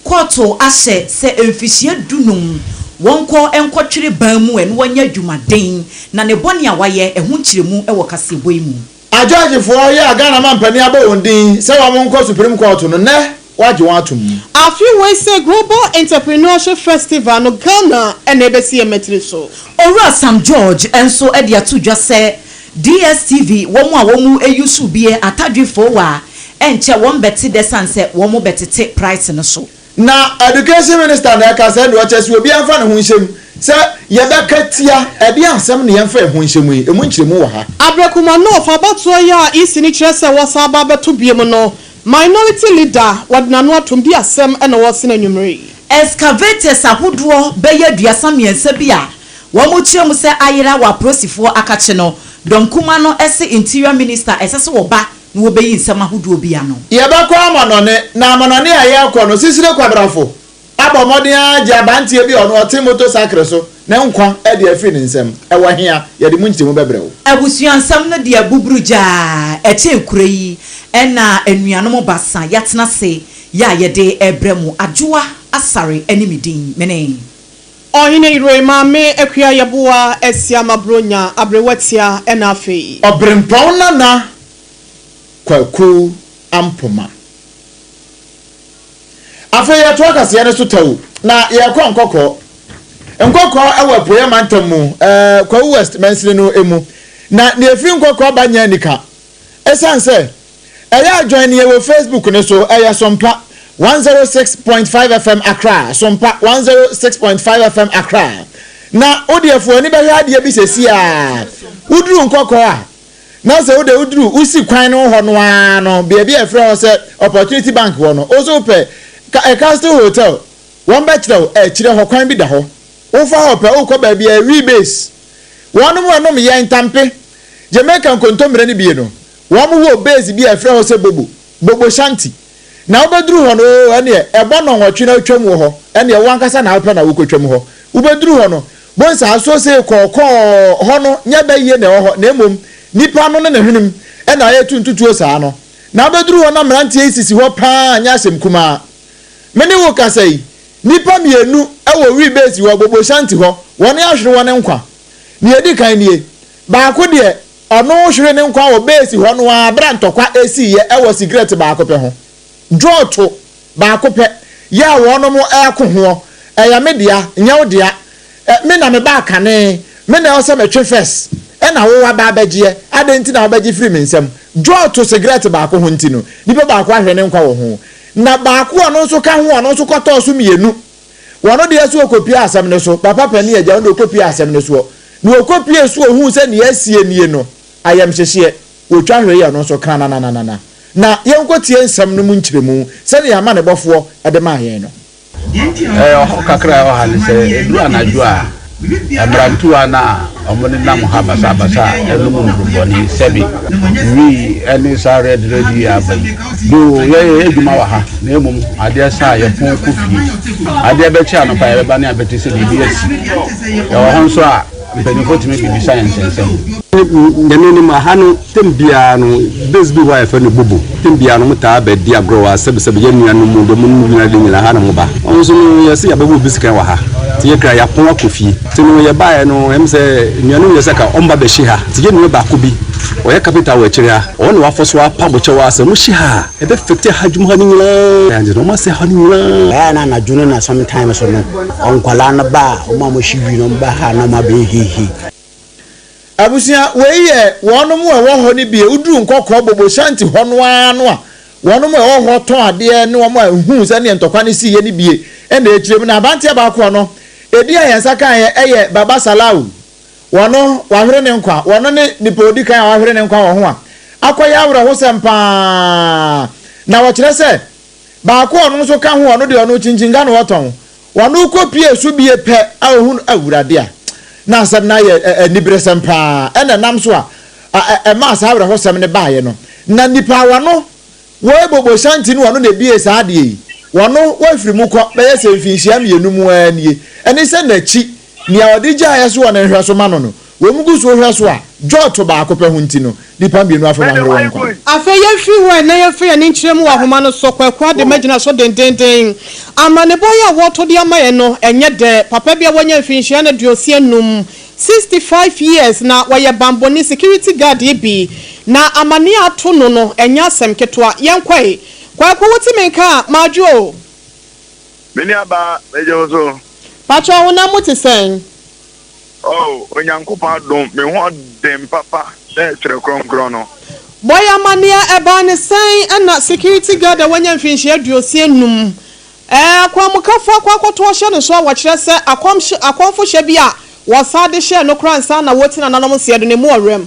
kɔɔto ahyɛ sɛ mfihyia 15 wɔnkɔ nkɔtwere ban mu ɛno wɔnyɛ adwumaden na ne bɔne a wayɛ ɛho nkyerɛmu ɛwɔ kaseɛbɔ yi mu. Agyɔgyefoɔ yɛ a Ghana mampanin abɔ wɔn din sɛ wɔn nkɔ Supreme Court no, nnɛ wagye wɔn atom. Afe wei sɛ Global Entrepreneurship Festival no, Ghana ɛna ɛbɛsi yɛ mɛtiri so. Owura Sam George nso de ato dwa sɛ DSTV wɔn a wɔn eyusu bie atadwefoɔ wɔ a ɛnkyɛ wɔn bɛte dɛ san sɛ wɔn bɛtete price no so. Na education minister na ɛka sɛ deɛ ɔkyɛ sɛ obi amfa ne ho nhyɛm sɛ yɛbɛka tia ɛde asɛm ne yɛmfa ɛho nhyɛm yi emu nkyerɛmu wɔ ha. Abrɛkuma North abatoɔ yi a esi ne kyerɛ sɛ wɔsan aba abɛto biem no, minority leader wɔde n'ano atom di asɛm ɛna wɔsene anwummere yi. Excavators ahodoɔ bɛyɛ 33 bi a wɔn kyerɛ mu sɛ ayera wɔ apolisifoɔ akakye no, dɔm kuma no ɛsɛ Interior Minister ɛsɛ sɛ wɔba na wɔbɛyi nsɛm ahodoɔ bi ano. Yɛbɛkɔ amanɔne na amanɔne a yɛrekɔ no, Sisire Kwabrafo abɔ mmɔden agye abanteɛ bi a ɔno ɔte motorcycle so ne nkwa de afiri ne nsam. Ɛwɔ hea? Yɛde mu nkyerɛmu bɛbrɛ wo. Abusuansɛm no deɛ buburu gyaa ɛkyɛn kuro yi ɛna anuanom basa yɛatena se yɛ a yɛde ɛbrɛ mu. Adwoa Asare ne me din mene. Ɔhene Yere Maame Akua Yɛboa Asiama Bronya Aberewatia ɛna afei. Ɔberempɔn Nana Kwaku Ampoma. Afei yɛtoa kaseɛ no so tɛw na yɛrekɔ Nkɔkɔɔ. Nkɔkɔɔ ɛwɔ Apueeɛ mantam mu, Kwawu West mansini no mu. Na nea ɛfiri Nkɔkɔɔ ba nyɛ anika. Ɛsiane sɛ ɛyɛ adwan ne yɛwɔ Facebook no so, ɛyɛ Sompa 106.5 FM Accra, Sompa 106.5 FM Accra. Na wodeɛ ani bɛhwɛ adeɛ bi sɛsi a woduru Nkɔkɔɔ a na sɛ wode woduru wosi kwan no hɔ no ara no, beebi a ɛfrɛ hɔ sɛ Opportunity Bank wɔ no, wo so wopɛ Castle Hotel, wɔn bɛkyerɛ wo akyirɛ hɔ kwan bi da hɔ. Wofa hɔ pɛ, wokɔ baabi a ɛwi base wɔnom ɛnom yɛ ntampe Jamaica nkontommire no bie no. Wɔn wɔ base bi a ɛfrɛ hɔ sɛ Bobo, Bobo Shanti. Na wobɛduru hɔ no, oo, ɛneɛ, ɛbɔ nnɔnwɔtwe na wotwam wɔ hɔ, ɛneɛ wo ankasa na wopɛ na wokɔtwam hɔ. Wobɛduru hɔ no, bonsa asoɔ sei kɔɔkɔɔ hɔ no nyɛ bɛyie na ɛwɔ hɔ, na mmom nipa no ne ne hwenem na ɛretu ntutuo saa no. Na wobɛduru hɔ na mmeranteɛ yi sisi hɔ pa ara nyɛ asɛm kumaa. Me ne wo kasa yi, nnipa mienu wɔ Wii Base hɔ, Bobo Shanti hɔ, wɔn ahwere wɔn nkwa. Nea edi kan nie, baako deɛ, ɔno hwere ne nkwa wɔ base hɔ no ara bere a ntɔkwa siiɛ wɔ sigaret baako pɛ ho. Dwɔɔto baako pɛ yɛ a wɔnom reko hoɔ, ɛyɛ me dea, nyɛ wo dea, me na mebaa kane, me na ɛwɔ sɛ metwe first, ɛna wo waba abɛgyeɛ, adɛn nti na wobɛgye firi me nsam? Dwɔɔto sigaret baako ho nti no, nipa baako ahwere ne nkwa wɔ ho. Na baako a ɔno nso ka ho a ɔno nso kɔtɔɔ so mienu. Wɔno deɛ so ɔkɔpie asɛm no so, papa panin agya ɔno deɛ ɔkɔpie asɛm no soɔ. Na ɔkɔpie so ɔhuu sɛ nea asie nie no, ayamhyehyeɛ, wɔtwa hwee yɛ ɔno nso kranananana. Na yɛnkɔtie nsɛm no mu nkyerɛmu sɛdeɛ amanebɔfoɔ de maa yɛn no. Ɔhaw kakra a ɛwɔ ha ne sɛ, ɛduru anadwo a, mmerantewa no a wɔnenam ha basabasa a wɔnom nnurubɔne, sɛbe wii ne saa red red yi a aba yi. Though yɛyɛ adwuma wɔ ha, na mmom adeɛ sa a yɛpɔn kɔ fie. Adeɛ bɛkye anɔpa yɛbɛba ne abɛte sɛ biribi asi. Yɛwɔ hɔ nso a, Mpanyimfo tumi bebisa yɛn nsɛnsɛm. Nyame nim, aha no tem biara no base bi wɔ hɔ a yɛfrɛ no Bobo. Tem biara no wɔtaa bɛ di agorɔ wɔ ha sɛbesɛbe yɛn nuanom mu deɛ wɔnom nyina de nyina ha na wɔba. Wɔn nso no yɛse yɛabɛbɔ obi sekan wɔ ha nti yɛ kra yɛapɔn akɔ fie. Nti no yɛbaeɛ no ɛm sɛ nuanom yɛ sɛ ka wɔn ba bɛhye ha. Nti yɛn nua baako bi ɔyɛ kapenta wɔ akyire ha ɔno na wafɔ so apa bokyɛw a sɛ wɔhye ha a ɛbɛ fɛte ha dwom ha no nyinaa nti no wɔasɛe ha no nyinaa. Ɛyɛ a na anadwo no na sometimes no Nkwadaa no ba a, wɔn a wɔhye wi no ba ha na wɔabɛyɛ heihei. Abusua, wei yɛ wɔnom a ɛwɔ hɔ no bi, woduru Nkɔkɔɔ Boboshanti hɔ no ara no a, wɔnom a ɛwɔ hɔ tɔn adeɛ ne wɔn a ɛhuu sɛdeɛ ntɔkwa no siiɛ no bie na ɛkyerɛ mu. Na abanteɛ baako a ɔno, ɛdin a yɛn nsa kaeɛ yɛ Baba Salau. Wɔno, wahwere ne nkwa. Wɔno ne nipa a ɔdi kan a wahwere ne nkwa wɔ ho a akɔyɛ awerɛhosɛm pa ara. Na wɔkyerɛ sɛ, Baako a ɔno nso ka ho, ɔno deɛ ɔno kyinkyin na ɔtɔn. Ɔno kɔ pie so bie pɛ a ɔhu no, Awurade a, na asɛm no ayɛ aniberesɛm paa. Ɛna ɛnam so a ɛmaa saa awerɛhosɛm no baeɛ no. Na nipa a ɔno wɔrebobo shanti no, ɔno na ɛbie saa adeɛ yi. Ɔno wafiri mu kɔ bɛyɛ sɛ mfinhyia mienu mu ara nie. Ɛne sɛ n'akyi, nea ɔde gyaeɛ so wɔ ne nhwɛso ma no no, Wɔn gu so hwɛ so a, dwɔɔto baako pɛ ho nti no, nnipa mienu afam ahwere wɔn nkwa. Afei yɛmfiri hɔ ɛ na yɛmfa yɛn ani nkyerɛ mu wɔ ahoma no so. Kwaku Adema gyina so dendeenden. Amanebɔ yi a wɔreto de ama yɛn no, ɛnyɛ dɛ. Papa bi a wanya mfinhyia no 65, 65 years, na ɔyɛ banbɔni, security guard, yi bi, na amaneɛ a ato no no, ɛnyɛ asɛm ketewa. Yɛnkɔ ɛ. Kwaku, wote me nka a? Madwo o. Me nuabaa, megye wo so. Patrɔ, honam mu te sɛn? Oh, Onyankopɔn adom, me ho den papa sɛ Twerɛ Kronkron no. Bɔ yɛn amaneɛ, ɛbaa ne sɛn na security guard a wanya mfinhyia 65 akwanmukafo akɔ akɔto ahyɛ no so a wɔkyerɛ sɛ akɔmhyɛ akɔmfohyɛ bi a wɔsan de hyɛɛ no koraa ansa na wɔreti nananom nseɛ do no emu ɔwerɛm?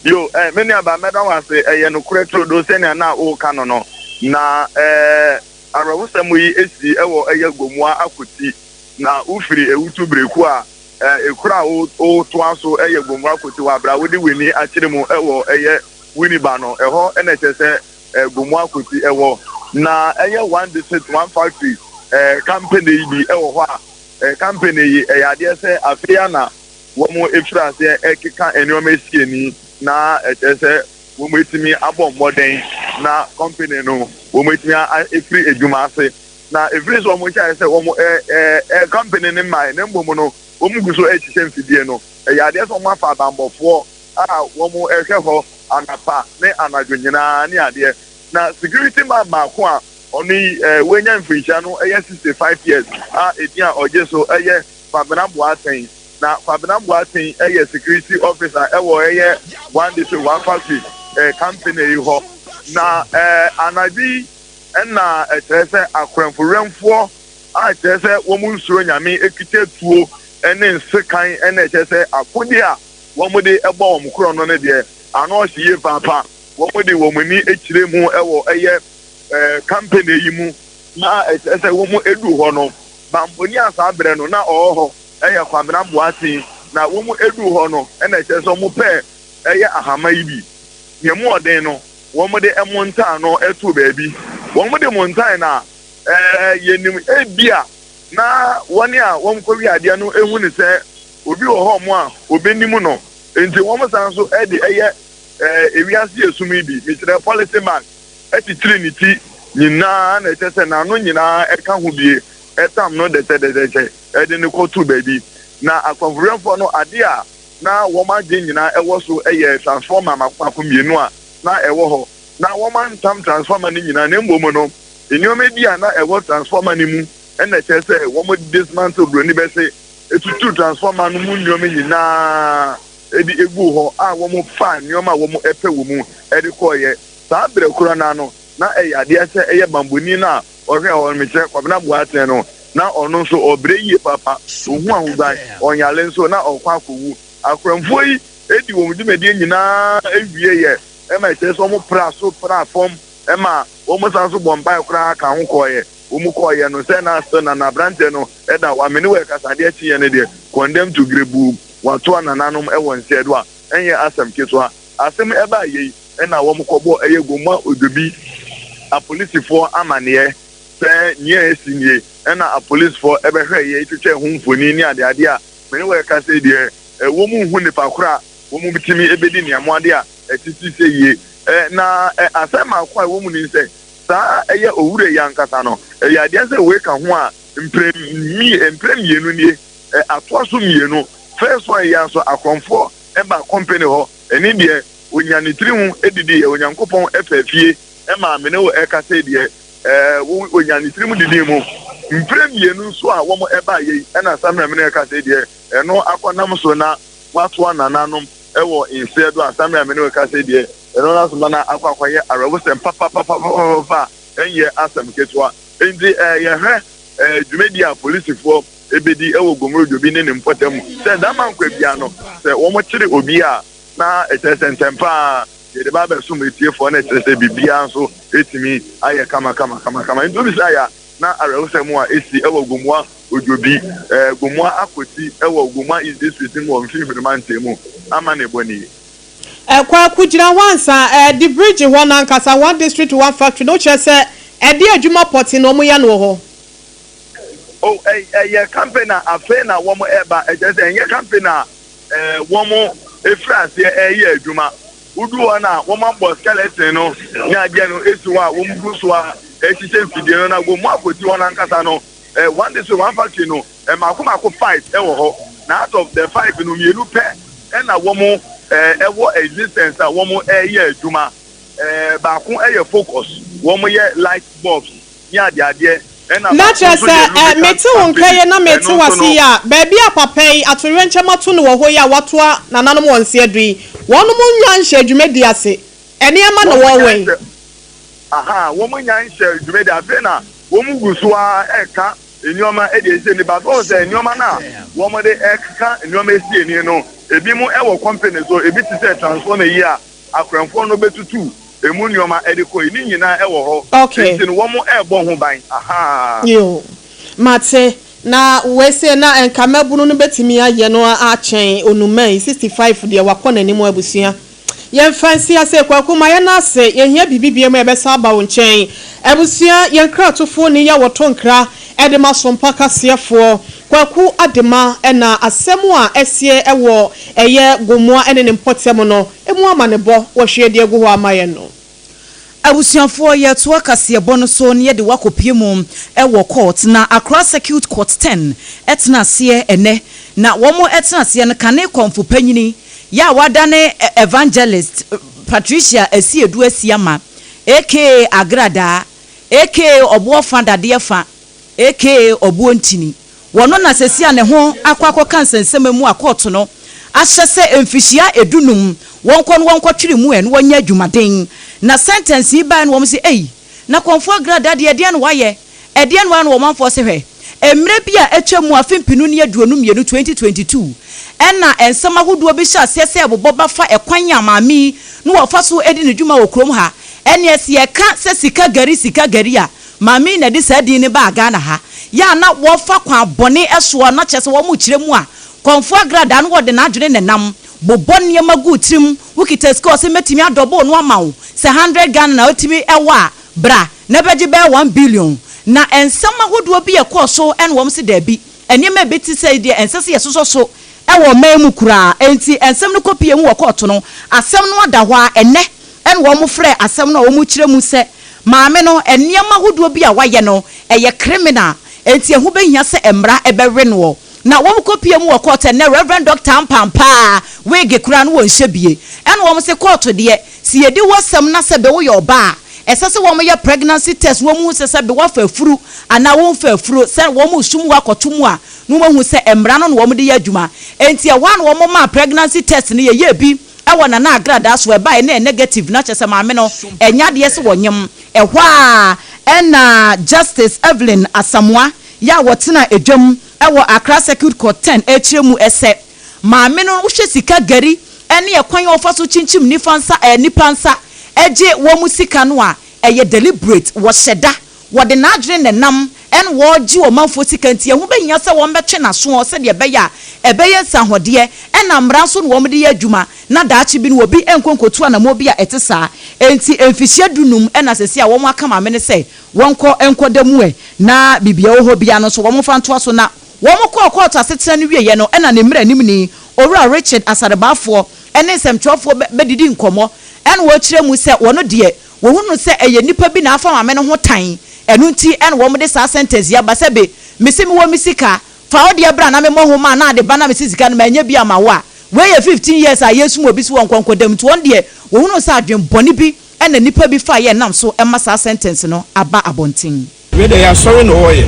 Yo, eh, me nuabaa, mɛda wo ase. Ɛyɛ nokorɛ turodoo sɛnea na woreka no no. Na eh, awerɛhosɛm yi si wɔ ɛyɛ Gomoa Akoti. Na wofiri Ewutu Bereku a ekuro a wotoa so yɛ Gomoa Koti hɔ a bere a wode w'ani akyerɛ mu wɔ ɛyɛ Winneba no, ɛhɔ na ɛkyerɛ sɛ Gomoa Koti wɔ. Na ɛyɛ One District One Factory company yi bi wɔ hɔ a company yi ɛyɛ adeɛ sɛ afei ara na wɔn efiri aseɛ ɛkeka nneɛma esi ani na ɛkyerɛ sɛ wɔn atumi abɔ mmɔden na company no wɔn atumi afiri adwuma ase. Na ɛfiri sɛ wɔn hyɛɛ sɛ wɔn ɛ ɛ ɛ company no mmae, na mmom no wɔn gu so rehyehyɛ mfidie no, ɛyɛ adeɛ sɛ wɔn afa abanbɔfoɔ a wɔn rehwɛ hɔ anapa ne anadwo nyinaa ne adeɛ. Na security man baako a ɔno yi ɛ wanya mfirinhyia no yɛ 65 years a edin a ɔgye so yɛ Kwabena Boateng. Na Kwabena Boateng yɛ security officer ɛwɔ ɛyɛ One District One Factory ɛ company yi hɔ. Na ɛ anadwo yi Ɛnna ɛkyerɛ sɛ akorɛmfo-wɛmfoɔ a kyerɛ sɛ wɔn nsuro Nyame kita tuo ne nsekan na ɛkyerɛ sɛ akodeɛ a wɔde bɔ wɔn korɔno no deɛ ano ɔhye yie paapa. Wɔde wɔn ani kyerɛ mu wɔ ɛyɛ company yi mu na ɛkyerɛ sɛ wɔn duru hɔ no, bammɔni a saa berɛ no na ɔwɔ hɔ yɛ Kwabena Boateng na wɔn duru hɔ no na ɛkyerɛ sɛ wɔpɛɛ. ɛyɛ ahama yi bi. Nea emu ɔden no, wɔde montaa no too baabi. Wɔde montae no a, ɛɛ, yɛnim ebia na wɔn a wɔkɔwia adeɛ no hu no sɛ obi wɔ hɔ a ɔbɛnim no, enti wɔsan nso de ɛyɛ ɛɛ ewiase esum yi bi, mekyerɛ polythene bag, kyekyere ne ti nyinaa na ɛkyɛ sɛ n'ano nyinaa ɛka ho bie, ɛtam no dɛkyɛdɛkyɛ de no kɔto baabi. Na akwanfowɛmfoɔ no adeɛ a na wɔn adwene nyinaa ɛwɔ so yɛ transformer mako mako mmienu a na ɛwɔ hɔ. Na wɔantam transformer no nyinaa na mmom no nneɛma bi a na ɛwɔ transformer no mu na ɛkyerɛ sɛ wɔn dismantle buroni bɛse tutuu transformer no mu nneɛma nyinaa de guu hɔ a wɔfaa nneɛma a wɔpɛ wɔ mu de kɔeɛ. Saa berɛ korɔ no ara no, na ɛyɛ adeɛ sɛ ɛyɛ bambɔni no a ɔhwɛ hɔ no, mekyerɛ Kwabena Boateng no, na ɔno nso ɔbrɛ yie papa, ɔhu ahoguan, ɔnyare nso na ɔrekɔ akɔwu. Akoramfoɔ yi di wɔn dwumadie nyinaa wieeɛ ma ɛkyerɛ sɛ wɔpraa so praa fam ma wɔsan nso bɔɔ mpaeɛ koraa ka ho kɔeɛ. Wɔn kɔeɛ no, sɛ na still na na aberanteɛ no da hɔ a, me ne wo rekasa adeɛ kyeeɛ no deɛ, condemn to grebuu, wɔatoa nananom wɔ nsɛɛ do a, ɛnyɛ asɛm ketewa. Asɛm ɛbaa yei na wɔn kɔbɔɔ ɛyɛ Gomoa Odwobi apolisifoɔ amaneɛ sɛ nea asi nie, ɛna apolisifoɔ bɛhwɛɛ yei twitwɛɛ ho mfoni ne adeade a me ne wo rekasa yi deɛ, wɔn nhu nipa korɔ a wɔn bɛtumi bɛdi nea moade a ɛtete sɛ yie. Na asɛm baako a ɛwɔ mu ne sɛ, saa ɛyɛ owura yi ankasa no, ɛyɛ adeɛ sɛ wei ka ho a mprɛ mprɛ mmienu nie, atoa so mmienu. First one yi ara nso akorɔmfoɔ ba company hɔ, ɛne deɛ ɔnya ne tiri ho didi yɛ Onyankopɔn fɛ fie ma me ne wo ɛkasa yi deɛ ɔnya ne tiri mu didi mu. Mprɛ mmienu nso a wɔn ɛba yei ɛna Samina me ne ɛkasa yi deɛ ɛno akɔnam so na watoa nananom wɔ nseɛ do a Samina me ne wo kasa yi deɛ ɛno no asoma na akɔ akɔyɛ awerɛhosɛm papapapapapa a ɛnyɛ asɛm ketewa. Enti yɛhwɛ dwumadi a polisifoɔ bɛdi wɔ Gomoro Dwobi ne ne mpɔtam sɛ Damanko bia no sɛ wɔkyere obi a na ɛkyerɛ sɛ ntɛm pa ara yɛde ba abɛsom atiefoɔ na ɛkyerɛ sɛ biribiara nso ɛtumi ayɛ kama kama kama kama. Enti wobisa yɛ a na awerɛhosɛm a ɛsi wɔ Gomoa Odwobi, Gomoa Akoti wɔ Gomoa East District mu wɔ Mfinfini Mantam mu amanebɔ nie. Kwaku gyina hɔ ansa ɛɛ de bridge hɔ no ankasa one district one factory no wokyerɛ sɛ ɛdeɛ adwuma pɔtee na wɔyɛ no wɔ hɔ? Oh ɛyɛ company a afei na wɔn ɛba ɛkyerɛ sɛ ɛnyɛ company a ɛɛ wɔn efiri aseɛ ɛyɛ adwuma wodu hɔ na wɔn abɔ skeleton no ne adeɛ no esi hɔ a wɔn gu so a ɛhyehyɛ mfidie no na wɔn mu akɔti hɔ n'ankasa no ɛɛ one district one factory no mmaako mmaako five ɛwɔ hɔ na out of the five no mmienu pɛ ɛna wɔn ɛɛ ɛwɔ existence a wɔn ɛyɛ adwuma ɛɛ baako ɛyɛ focus wɔn yɛ light bulbs ne adeadeɛ ɛna Na baako kyerɛ nso sɛ, yɛ ɛ, lubricant mete wo nka company yi na mete ɛno wo nso ase no. yi a, baabi a papa yi atoyerɛnkyɛm ato no wɔ hɔ yi a watoa nananom wɔn nseɛ do yi, wɔnom nnya nhyɛɛ dwumadie ase. Nneɛma na Wɔn nya wɔrewɛn. nhyɛ, aha, wɔn nya nhyɛ dwumadie afei na wɔn gu so ara ɛreka nneɛma de asie ani but wɔn sɛ nneɛma no a wɔn de ɛreka nneɛma asie ani no ebi mo ɛwɔ company so ebi te sɛ transformer yi a akorɛmfoɔ no bɛtutu emu nneɛma de kɔ yi ne nyinaa ɛwɔ hɔ Okay. nti no wɔn ɛrebɔ ho ban ahaa. Yoo, mate. Na wei sei na nka mmabunu no bɛtumi ayɛ no akyɛn onuma yi, 65 deɛ wakɔ n'anim abusua. Yɛmfa nsi ase, Kwaku ma yɛn ase, yɛhia biribi biom a yɛbɛsan aba wo nkyɛn. Abusua, yɛn nkratofoɔ ni a wɔto nkra de ma Sompa kaseɛfoɔ, Kwaku Adema na asɛm a ɛseɛ wɔ ɛyɛ Gomoa ne ne mpɔtam no mu amanebɔ wɔhwie de agu hɔ ama yɛn no. Abusuafoɔ yɛtoa kaseɛbɔ no so na yɛde wo akɔpue mu wɔ court na Accra Circuit Court ten tena aseɛ ɛnɛ na wɔn tena aseɛ no kane kɔmfo panyini yɛ a wadane Evangelist Patricia Asiedu Asiama aka Agradaa aka Ɔboɔ fa dadeɛ fa aka Ɔboɔ ntini Wɔno na seesei a ne ho akɔ akɔka nsɛnsɛmma mu a kɔɔto no ahyɛ sɛ mfihyia edunum wɔnkɔ no wɔnkɔtwere mu ɛ na wɔnyɛ adwumaden. Na sɛntɛnse yi baeɛ no wɔn se ei, na Kɔmfoɔ Agradaa deɛ ɛdeɛn na wayɛ? Ɛdeɛn na wayɛ no ɔmanfoɔ se hwɛ, mmerɛ bi a atwa mu afe mpenu ne 22, 2022, ɛna nsɛm ahodoɔ bi hyɛ aseɛ sɛ ɛbobɔ ba fa ɛkwan a maame yi na wɔfa so di ne dwuma wɔ kurom ha. Ɛneɛ se yɛka sɛ sika gari sika gari a, Maame yi na ɛde saa din no baa Ghana ha. Yɛ a na wɔfa kwan bɔne soɔ na kyerɛ sɛ wɔn rekyerɛ mu a, Kɔmfoɔ Agradaa no wɔde n'adwene na ɛnam. Bobɔ nneɛma gu wo tirim, wokita sika a ɔse mɛtumi adɔbol no ama wo, sɛ hundred Ghana na wotumi wɔ a, bra na bɛgye bɛyɛ 1 billion. Na nsɛm ahodoɔ bi a ɛkɔɔ so na wɔn se daabi, nneɛma a ebi te sɛi deɛ ɛnsɛ sɛ yɛsosɔ so wɔ ɔman mu koraa. Enti nsɛm no kɔpie mu wɔ kɔɔto no, asɛm no ada hɔ ara ɛnnɛ na wɔfrɛɛ asɛm no a wɔkyerɛ mu sɛ maame no nneɛma ahodoɔ bi a wayɛ no ɛyɛ criminal, enti ɛho bɛhia sɛ mmara bɛwe noɔ. Na wɔn kɔ pie mu wɔ court ɛnnɛ Rev Doctor Ampampaa wig koraa no wɔnhyɛ bie ɛna wɔn se court deɛ se yɛdi hɔ sɛm na sɛbe woyɛ ɔbaa a ɛsɛ sɛ wɔn yɛ pregnancy test wɔn hu sɛ sɛbe woafa afuru anaa wonfa afuro sɛ wɔn resum wo akɔto mu a na wɔn ahu sɛ mmara no na wɔn de yɛ adwuma enti ɛhɔ a na wɔn maa pregnancy test no yɛyɛɛ bi ɛwɔ Nana Agradaa so ɛbaeɛ na ɛyɛ negative na kyerɛ sɛ maame no ɛnyɛ adeɛ sɛ wɔnyem ɛhɔ a ɛna Justice Evelyn Asamoah yɛ a wɔtena dwam wɔ Accra Circuit Court Ten rekyerɛ mu sɛ, maame no wohwɛ sika gari ne ɛkwan a wɔfa so kyinkyim nifa nsa ɛɛ nipa nsa gye wɔn sika no a, ɛyɛ deliberate, wɔhyɛ da, wɔde n'adwene na ɛnam ɛna wɔregye ɔmanfoɔ sika nti ɛho bɛhia sɛ wɔbɛtwe n'asoɔ sɛdeɛ ɛbɛyɛ a ɛbɛyɛ nsahɔdeɛ ɛna mmara nso na wɔde yɛ adwuma na daakye bi no obi nkɔ nkɔtu anammɔn bi a ɛte saa. Enti mfihyia dunum na seesei a wɔaka maame no sɛ Wɔnkɔ nkɔda mu ɛ, na biribi a ɛwɔ hɔ biara no nso wɔmfa ntoa so. Na wɔkɔɔ kɔɔto asetena no wieeɛ no, ɛna ne mmaranimni, Owura Richard Asare-Baffour ne nsɛmtwerɛfoɔ bɛ bɛdidi nkɔmmɔ, ɛna wɔkyerɛ mu sɛ wɔn deɛ, wɔhunu no sɛ ɛyɛ nnipa bi na afa maame no ho tan, ɛno nti ɛna wɔde saa sentence yi aba sɛ be mese mewɔ me sika, fa wo deɛ bra na memmɔ ho ma na ade ba na mese sika no manyɛ bi amma wo a, wei yɛ 15 years a yɛresum obi so wɔnkɔ nkɔda mu, nti wɔn deɛ wɔhunu sɛ adwen bɔne bi na nnipa bi faeɛ nam so ma saa sentence no aba abɔnten. Wei deɛ ɛyɛ asɔre na ɔɔyɛ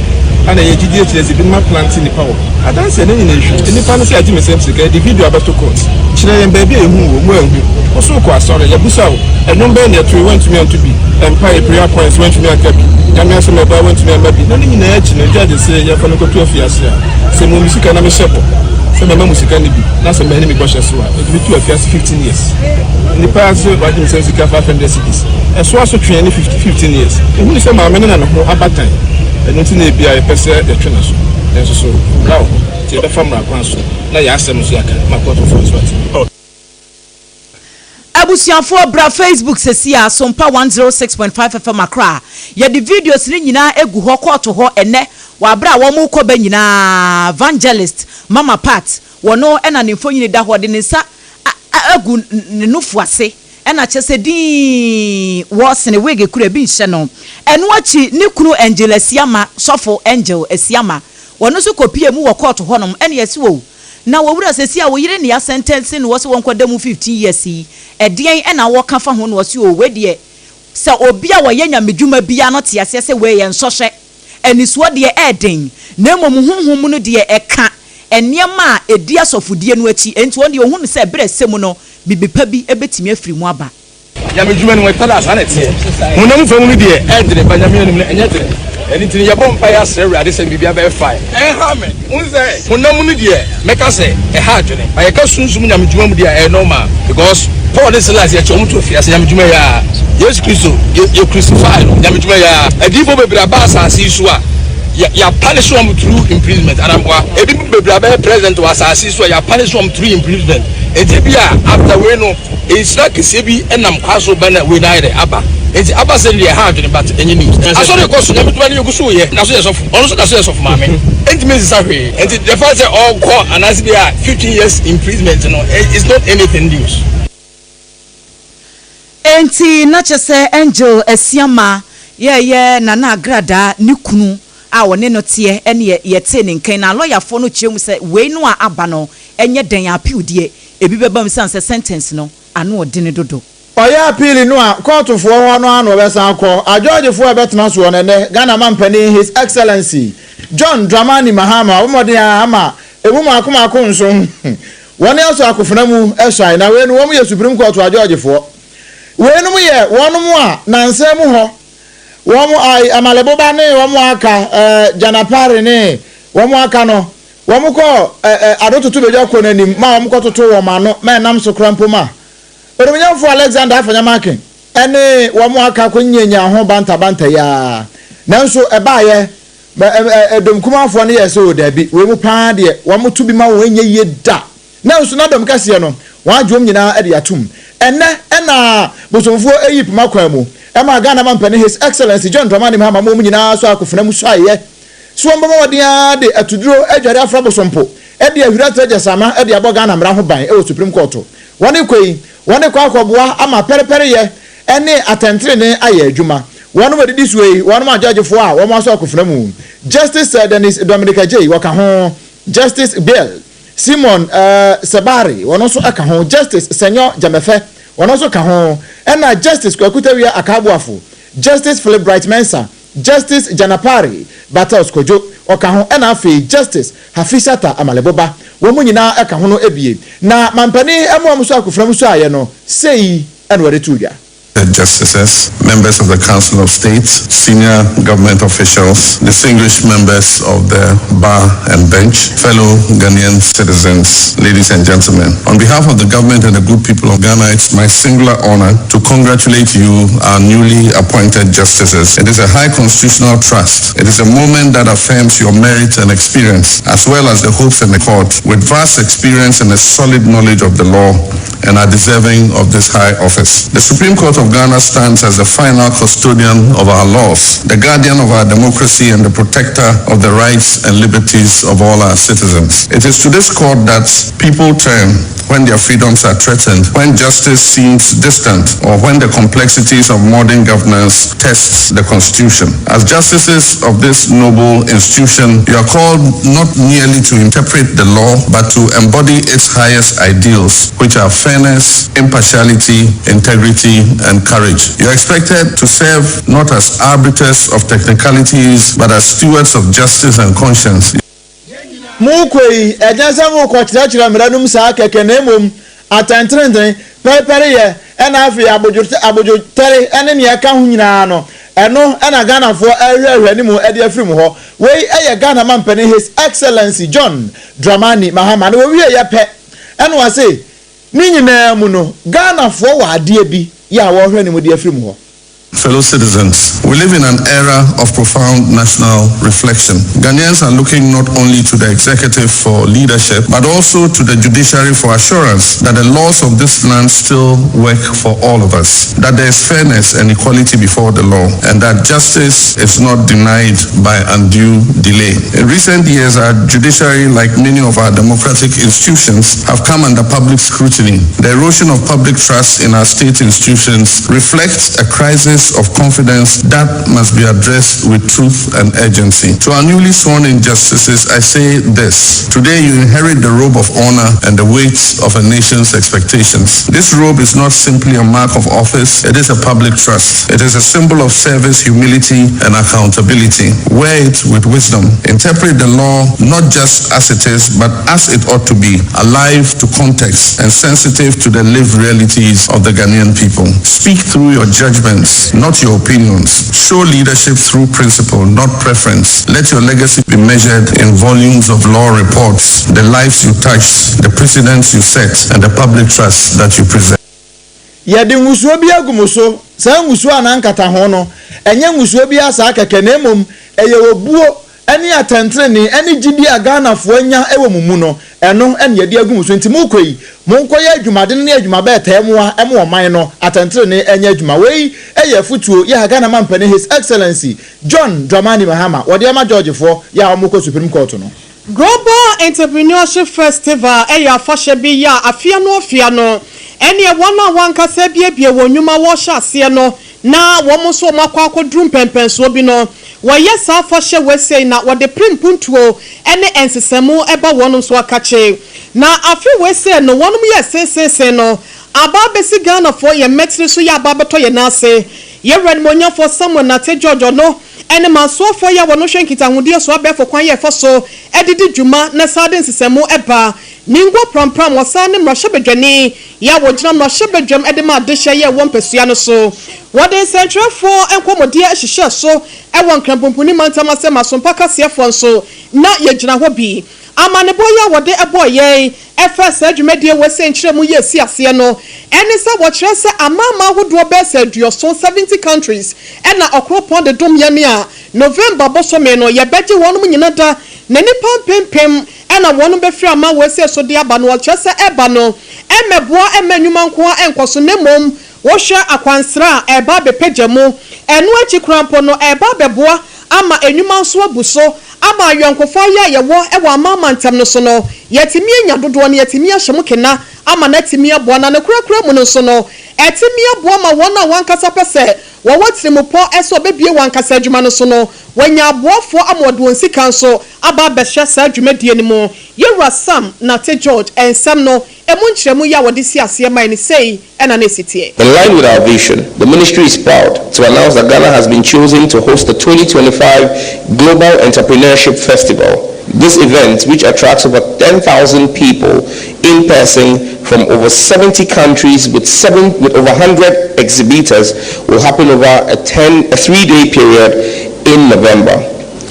ɛna ɛyɛ gyidie kyerɛ sɛ binom aplante nnipa wɔ hɔ adanseɛ ne nyina ɛhwim nnipa no sɛ yɛagye me sɛm sika yɛde video abɛto court kyerɛ yɛn baabi a yɛhuu wɔ mu anhu wo so wokɔ asɔre yɛbusa wo ɛnwom bɛn na yɛtoe woantumi anto bi mpaeɛ prayer points woantumi anka bi Nyame asɛm ɛbaa woantumi amma bi na ne nyinaa akyi no judge se yɛmfa no nkɔto afiase a sɛ mewɔ me sika na mehyɛ bɔ sɛ mɛma mo sika no bi na sɛ manni me bɔhyɛ so a ɛde me to afiase 15 years. Nipa ase wagye me sɛ sika 500 cedis. Ɛso asotwe ne 15 years. Ehunu sɛ maame no na ne ho abatan, ɛno nti na ebia yɛpɛ sɛ yɛtwe n'aso. Nanso so mmara wɔ hɔ? Nti yɛbɛfa mmara kwan so na yɛn asɛm nso yɛaka ma kɔɔtofoɔ nso ate. Abusuafoɔ bra Facebook sɛsi a Sompa 106.5 FM Accra yɛde videos no nyinaa agu hɔ kɔɔto hɔ ɛnɛ wɔ aberɛ a wɔn rekɔ ba nyinaa Vangelist Mama Pat wɔno na ne mfonyini da hɔ ɔde ne nsa agu ne nufu ase na kyerɛ sɛ dinn wɔsene wig kura bi nhyɛ no. Ɛno akyi ne kunu Angel Asiama, sɔfo Angel Asiama, wɔno nso kɔpie mu wɔ kɔɔto hɔnom ɛna yɛse o na wɔwura sɛsi a wo yere ne yɛasɛntɛnse no wɔ sɛ wɔnkɔda mu 15 years yi ɛdeɛn ɛna wɔka fa ho na ɔse o wei deɛ sɛ obi a wɔyɛ nyamedwuma biara no te aseɛ sɛ wei yɛ nsɔhwɛ Anisoɔ deɛ ɛyɛ den, na mmom honhom mu no deɛ ɛka nneɛma a ɛdi asɔfodie no akyi, enti ɔno deɛ ɔhunu sɛ berɛ a ɛsɛ mu no, biribi pa bi bɛtumi afiri mu aba. Nyame dwuma no mu ɛtɔ da a saa na ɛteɛ. Honam fam no deɛ ɛyɛ dene but Nyame anim no ɛnyɛ dene. Ɛno nti no yɛbɔ mpaeɛ asrɛ Awurade sɛ biribiara bɛyɛ fine. Ɛnha me. Wohu sɛ honam mu no deɛ mɛka sɛ ɛha adwene but yɛka sunsum Nyame dwuma mu deɛ a ɛyɛ normal because Paul ne Silas yɛkye wɔn to afiase Nyame dwuma yi ara. Yesu Kristo yɛ yɛ crucify no Nyame dwuma yi ara. Adiyifoɔ bebree aba asase yi so a yɛ yɛapunish wɔn through imprisonment anaa mboa. Ebinom bebree abɛyɛ president wɔ asase yi so a yɛapunish wɔn through imprisonment. Enti ebia after wei no Nhyira kɛseɛ bi nam kwan so ba na wei no ayɛ dɛ aba nti aba sɛ deɛ ɛha adwene but ɛnyɛ news. Asɔre kɔ so nyame dwuma no yɛgu so yɛ da so yɛ sɔfo ɔno nso da so yɛ sɔfo maame ɛntumi nsesa hwee nti the fact sɛ ɔkɔ anaasɛ bi a 15 years imprisonment no is not anything news. Enti na kyerɛ sɛ Angel Asiamah yɛɛyɛ Nana Agradaa ne kunu a ɔne no teɛ ɛne yɛtee ne nkan na lɔyafoɔ no kyerɛ mu sɛ wei no a aba no ɛnyɛ dɛn appeal deɛ Ebi bɛba mu esiane sɛ sɛntɛnse no ano ɔdene dodo. Ɔyɛ apiili no a, kɔɔtofoɔ hɔ no ara na ɔbɛsan akɔ. Agyɔɔgyefoɔ a ɛbɛtena soɔ no ɛnnɛ, Ghana Mampanin His Excellency John Dramani Mahama abɔ mmɔden ara ama ɛmu mmaako mmaako nson wɔn asɔ akofena mu suan. Na wei no wɔn yɛ Supreme Court agyɔɔgyefoɔ. Weinom yɛ wɔnom a nansa mu hɔ wɔn a Amaleboba ne wɔn a aka, eh, Janapare ne wɔn aka no, Wɔkɔɔ ɛ ɛ adototo badwa kuo no anim ma wɔkɔtotoo wɔn ano ma ɛnam so koraa mpo ma Onimuonyamfoɔ Alexander Afenyo-Markin ne wɔn a aka kɔnyianyiaa ho bantabanta yi ara. Nanso ɛbaeɛ ma ɛ ɛ dɔm kumafoɔ no yɛɛ sɛ, O dabi, wei mu pa ara deɛ, wɔto bi ma wɔn ɛnyɛ yie da. Nanso na dɔm kɛseɛ no, wɔagye wɔn nyinaa de atom. Ɛnnɛ na bosomfoɔ ayi poma kwan mu ma Ghana mampanin His Excellency John Dramani Mahama ma wɔn nyinaa sɔ akofena mu suaeɛ sɛ wɔbɛbɔ mmɔden ara de atuduro adware afra bosompo de ahwiri atra gyasramma de abɔ Ghana mmara ho ban wɔ Supreme Court. Wɔn rekɔ yi, wɔn rekɔ akɔboa ama pɛrepɛreyɛ ne atɛntenenee ayɛ adwuma. Wɔnom a ɛdidi soɔ yi, wɔnom agyɔgyefoɔ a wɔn asɔ akofena mu, Justice Sir Dennis Dominic Adjei, wɔka ho, Justice Bill Simon Sebari, ɔno nso ka ho, Justice Senyo Dzamefe, ɔno nso ka ho, ɛna Justice Kwaku Tawia Akaaboafo, Justice Philip Bright Mensah, Justice Janapari Bartels Kojo, ɔka ho, ɛna afei Justice Hafisata Amaleboba, wɔn nyinaa ka ho no bie. Na mampanin mmoa mu so akofena mu suaeɛ no, sei na wɔde too dwa. The justices, members of the Council of State, senior government officials, distinguished members of the bar and bench, fellow Ghanaian citizens, ladies and gentlemen. On behalf of the government and the good people of Ghana, it's my singular honor to congratulate you, our newly appointed justices. It is a high constitutional trust. It is a moment that affirms your merit and experience, as well as the hopes and the court, with vast experience and a solid knowledge of the law, and are deserving of this high office. The Supreme Court of Ghana stands as the final custodian of our laws, the guardian of our democracy and the protector of the rights and liberties of all our citizens. It is to this court that people turn when their freedoms are threatened, when justice seems distant, or when the complexities of modern governance tests the Constitution. As justices of this noble institution, you are called not merely to interpret the law, but to embody its highest ideals, which are fairness, impartiality, integrity, and courage. You are expected to serve not as arbiters of technicalities, but as stewards of justice and conscience. Morekɔ yi, ɛnyɛ sɛ morekɔkyerɛkyerɛ mmara no mu saa kɛkɛ, na mmom atɛntrenee, pɛrepɛreyɛ, ɛna afei abodwotɛre ne nea ɛka ho nyinaa no, ɛno na Ghanafoɔ rehwɛhwɛ ne mu de afiri mo hɔ. Wei yɛ Ghana mampanin His Excellency John Dramani Mahama na wɔwieeɛ pɛ ɛna ɔse ne nyinaa mu no Ghanafoɔ wɔ adeɛ bi yɛ a wɔrehwɛ ne mu de afiri mo hɔ. Fellow citizens, we live in an era of profound national reflection. Ghanaians are looking not only to the executive for leadership, but also to the judiciary for assurance that the laws of this land still work for all of us, that there is fairness and equality before the law, and that justice is not denied by undue delay. In recent years, our judiciary, like many of our democratic institutions, have come under public scrutiny. The erosion of public trust in our state institutions reflects a crisis of confidence that must be addressed with truth and urgency. To our newly sworn in justices, I say this. Today you inherit the robe of honor and the weight of a nation's expectations. This robe is not simply a mark of office, it is a public trust. It is a symbol of service, humility, and accountability. Wear it with wisdom. Interpret the law not just as it is, but as it ought to be, alive to context and sensitive to the lived realities of the Ghanaian people. Speak through your judgments, not your opinions. Show leadership through principle, not preference. Let your legacy be measured in volumes of law reports, the lives you touched, the precedents you set, and the public trust that you present. Yɛde ngusoɔ bi agu mo so, saa ngusoɔ anaa nkataho no, ɛnyɛ ngusoɔ biara saa kɛkɛ na mmom ɛyɛ obuo ne atɛntenenee ne gyidie a Ghanafoɔ anya wɔ mo mu no, ɛno na yɛde agu mo so. Nti morekɔ yi, monkɔyɛ adwumaden ne adwuma bɛɛtɛɛ mmoa ma ɔman no atɛntenenee nyɛ adwuma. Wei yɛ afotuo yɛ a Ghana Mampanin His Excellency John Dramani Mahama wɔde ama Georgefoɔ yɛ a wɔrekɔ Supreme Court no. Global Entrepreneurship Festival yɛ afahyɛ bi yɛ a afe ano afe ano ɛneɛ wɔn a wɔn ankasa abuebue wɔn nnwuma wɔrehyɛ aseɛ no na wɔn nso wɔn akɔ akɔduru mpɛnpɛnsoɔ bi no wɔyɛ saa afahyɛ wei sei na wɔde pere mpuntuo ne nsesamu ba wɔn nso akakye na afe wei sei no wɔnom yɛ seeseesee no aba abɛsi Ghanafoɔ yɛn mmatiri so yɛ aba abɛtɔ yɛn nan ase Yɛn Wura Animuonyamfoɔ Samuel Nartey George ɔno ne mansoafoɔ yi a wɔno hwɛ nkitahodie so abɛɛfo kwan yɛ ɛfa so de di dwuma na san de nsesɛmu ba. Ningo Prampram wɔsan ne mmarahyɛbadwani yi a wɔgyina mmarahyɛbadwam de ma adehyɛ yi a ɛwɔ mpasua no so. Wɔde nsɛntwerɛfoɔ nkɔmmɔdie hyehyɛɛ so wɔ Nkranpumpuni mantam ase ma Asompa kaseɛfoɔ nso na yɛgyina hɔ bi. Amanebɔ yi a wɔde bɔɔ yɛn Ɛfa saa dwumadie wei sɛ nkyerɛmu yi ɛsi aseɛ no, ɛne sɛ wɔkyerɛ sɛ amanaman ahodoɔ bɛyɛ sɛ aduɔson, 70 countries, ɛna ɔkoropɔn de dom yɛn a November bosome no yɛbɛgye wɔnom nyina da na nnipa mpempem na wɔnom bɛfiri aman wɔ so de aba no, wɔkyerɛ sɛ ɛba no ɛmmɛboa mma nnwuma nko ara nkɔ so na mmom wohwɛ akwansra a ɛreba abɛpagya mu. Ɛno akyi koraa mpo no ɛreba abɛboa ama nnwuma nso abu so ama ayɔnkofa yi a yɛwɔ wɔ amanaman ntam no so no yɛatumi anya dodoɔ no yɛatumi ahyɛ mu kena ama no atumi aboa na ne korakora mu no nso no atumi aboa ma wɔn a wɔn ankasa pɛ sɛ wɔwɔ tirimupɔ sɛ wɔbɛbue wɔn ankasa adwuma no so no wɔanya aboafoɔ ama wɔde wɔn sika nso aba abɛhyɛ saa dwumadie no mu. Yɛwura Sam Nartey George nsɛm no emu nkyerɛmu yi a wɔde si aseɛ mae no sei na na ɛsi teɛ. In line with our vision, the ministry is proud to announce that Ghana has been chosen to host the 2025 Global Entrepreneurship Festival. This event, which attracts over 10,000 people in person from over 70 countries with, seven, with over 100 exhibitors, will happen over a, 10, a three-day period in November.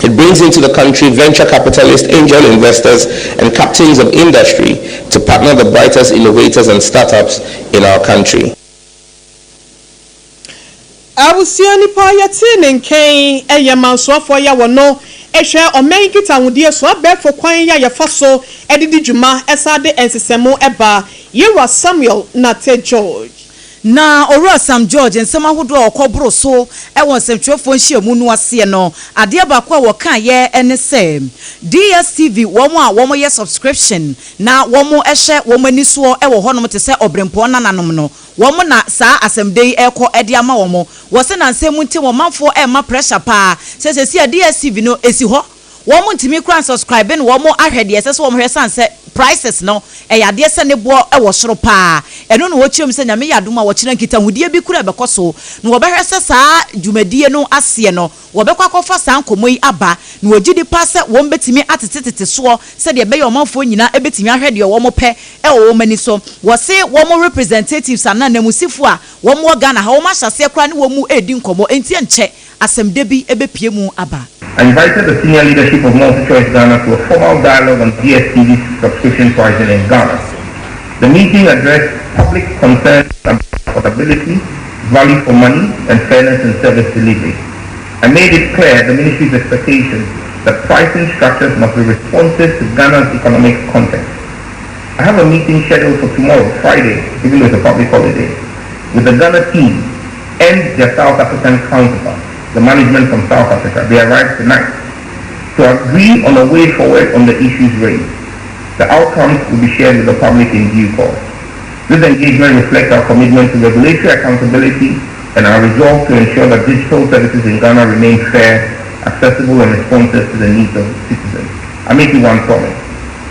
It brings into the country venture capitalists, angel investors, and captains of industry to partner the brightest innovators and startups in our country. Abusua nipa yɛtee ne nkɛn yɛ mansoafoɔ yɛ wɔ no hwɛ ɔman nkitahodie so abɛɛfo kwan yi a yɛfa so de di dwuma ɛsan de nsesɛmu ɛba Yɛwura Samuel Nartey George. Na Owura Sam George nsɛm ahodoɔ a ɔkɔboro so wɔ nsɛmtwerɛfoɔ nhyiamu no aseɛ no, adeɛ baako a wɔkaeɛ ne sɛ DSTV wɔn a wɔyɛ subscription na wɔhyɛ wɔn ani soɔ wɔ hɔnom te sɛ ɔberempɔn nananom no, wɔn na saa asɛmde yi rekɔ de ama wɔn. Wɔse na nsɛm mu nti wɔn manfoɔ rema pressure paa sɛ seesei a DSTV no si hɔ wɔn ntumi koraa nsubscribe no wɔn ahwɛ deɛ ɛsɛ sɛ wɔn hwɛ sane sɛ prices no ɛyɛ adeɛ sɛ ne boɔ wɔ soro paa. Ɛno na wɔkyerɛ mu sɛ Nyame yɛ adom a wɔkyena nkitahodie bi koraa ɛbɛkɔ so na wɔbɛhwɛ sɛ saa dwumadie no aseɛ no wɔbɛkɔ akɔfa saa nkɔmmɔ yi aba na wɔgye di paa sɛ wɔn bɛtumi atetetete soɔ sɛdeɛ ɛbɛyɛ ɔmanfoɔ nyinaa bɛtumi ahwɛ deɛ wɔn pɛ wɔ wɔn ani so. Wɔse wɔn representatives anaa ananmusifoɔ a wɔn wɔ Ghana ha wɔn ahyɛ aseɛ koraa ne wɔn mu redi nkɔmmɔ enti ɛnkyɛ asɛmdɛ bi bɛpue mu aba. I invited the senior leadership of MultiChoice Ghana to a formal dialogue on DSTV's subscription pricing in Ghana. The meeting addressed public concerns about affordability, value for money, and fairness in service delivery. I made it clear the ministry's expectation that pricing structures must be responsive to Ghana's economic context. I have a meeting scheduled for tomorrow, Friday, even though it's a public holiday, with the Ghana team and their South African counterparts, the management from South Africa. They arrive tonight to agree on a way forward on the issues raised. The outcomes will be shared with the public in due course. This engagement reflects our commitment to regulatory accountability and our resolve to ensure that digital services in Ghana remain fair, accessible and responsive to the needs of citizens. I make you one promise.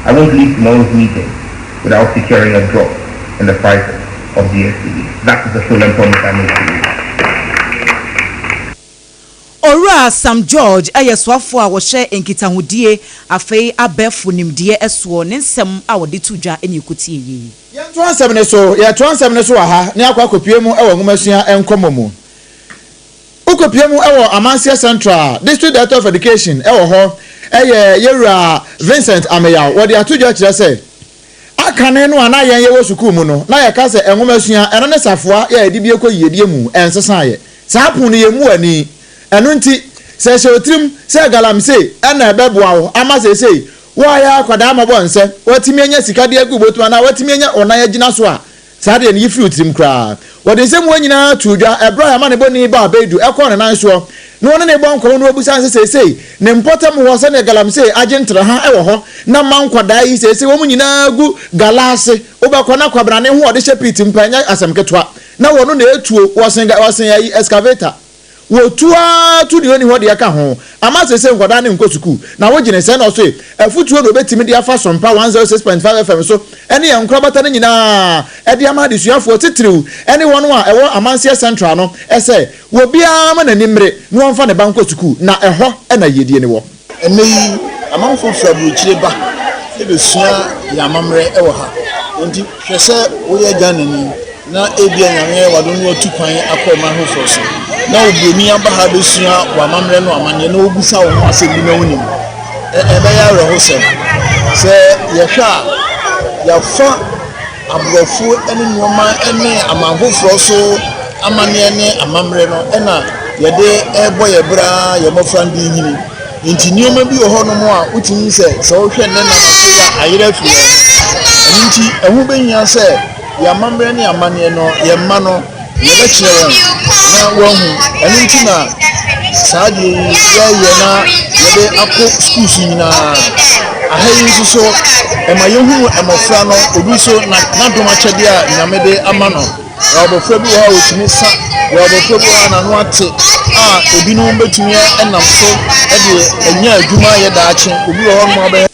I won't leave tomorrow's meeting without securing a drop in the prices of DSTV. That is the solemn promise I make to you. Owura Sam George yɛ soafoɔ a wɔhyɛ nkitahodie afei abɛɛfo nimdeɛ soɔ ne nsɛm a wɔde to dwa ne ɛkɔtie yie. Yɛntoa nsɛm no so, Yɛtoa nsɛm no so wɔ ha na yɛakɔ akɔpue mu wɔ nwomasua nkɔmmɔ mu. Wokɔpue mu wɔ Amanseɛ Central, District Director of Education wɔ hɔ yɛ Yɛwura Vincent Ameyaw. Wɔde ato dwa kyerɛ sɛ, Akane no a na yɛn yɛwɔ sukuu mu no, na yɛka sɛ nwomasua, ɛno ne safoa yɛ a yɛde bue kɔ yiedie mu, ɛnsesaeɛ. Saa pono no yɛmmu ani. Ɛno nti, sɛ ɛhyɛ wo tirim sɛ galamsey na ɛbɛboa wo ama seesei woayɛ akwadaa mmɔbɔ nsɛ, woatumi anya sika de agu wo bɔtom anaa woatumi anya wo nan agyina so a, saa deɛ no yi firi wo tirim koraa. Wɔde nsɛmua nyinaa too dwa ɛberɛ a amanebɔni Baa Beidu kɔɔ ne nan soɔ na wɔne no rebɔ nkɔmmɔ na wɔbisaa no sɛ seesei ne mpɔtam hɔ sɛdeɛ galamsey agye ntraha wɔ hɔ na mma nkwadaa yi seesei wɔn nyinaa gu gala ase, wobɛkɔ na kwabrane ho a ɔde hyɛ pit mpo ɛnyɛ asɛm ketewa na wɔno na ɛtuo, wɔsen wɔsen ayi excavator. Wɔtu ara tu deɛ ɔnni hɔ deɛ ka ho. Ama seesei nkwadaa no nkɔ sukuu. Na wogyene sɛn na ɔsoe? Afutuo na ɔbɛtumi de afa Sompa 106.5 FM so ne yɛn nkorabata no nyinaa de ama adesuafoɔ titiriw ne wɔn a ɛwɔ Amanseɛ Central no sɛ obiara ma n'ani mmere na ɔmfa ne ba nkɔ sukuu na ɛhɔ na yiedie no wɔ. Ɛnnɛ yi, amanfoɔ firi aburokyire ba bɛsua yɛn amammerɛ wɔ ha. Enti hwɛ sɛ woyɛ Ghanani na ebia Nyame ayɛ w'adom na watu kwan akɔ ɔman foforɔ so na oburoni aba ha bɛsua w'amammerɛ no amanneɛ na ɔbisa wo ho asɛm bi na wonim. Ɛbɛyɛ awerɛhosɛm. Sɛ yɛhwɛ a, yɛafa aborɔfo ne nneɛma ne aman foforɔ so amanneɛ ne amammerɛ no na yɛde rebɔ yɛn bra yɛn mmɔfra no de renyini. Nti nneɛma bi wɔ hɔnom a wotumi hu sɛ sɛ wohwɛ nnɛ nnansa yi a ayera afiri wɔn ho. Ɛno nti ɛho bɛhia sɛ yɛn amammerɛ ne amanneɛ no yɛn mma no yɛbɛkyerɛ wɔn na wɔahu. Ɛno nti na saa adeɛ yi yɛyɛ na yɛde akɔ schools nyinaa. Aha yi nso so ɛma yɛhunu mmɔfra no obi nso n'adom akyɛdeɛ a Nyame de ama no. Yɛwɔ abɔfra bi wɔ hɔ a ɔtumi sa, yɛwɔ abɔfra bi wɔ hɔ a n'ano ate a ebinom bɛtumi nam so de anya adwuma ayɛ daakye. Obi wɔ hɔnom a ɔbɛyɛ.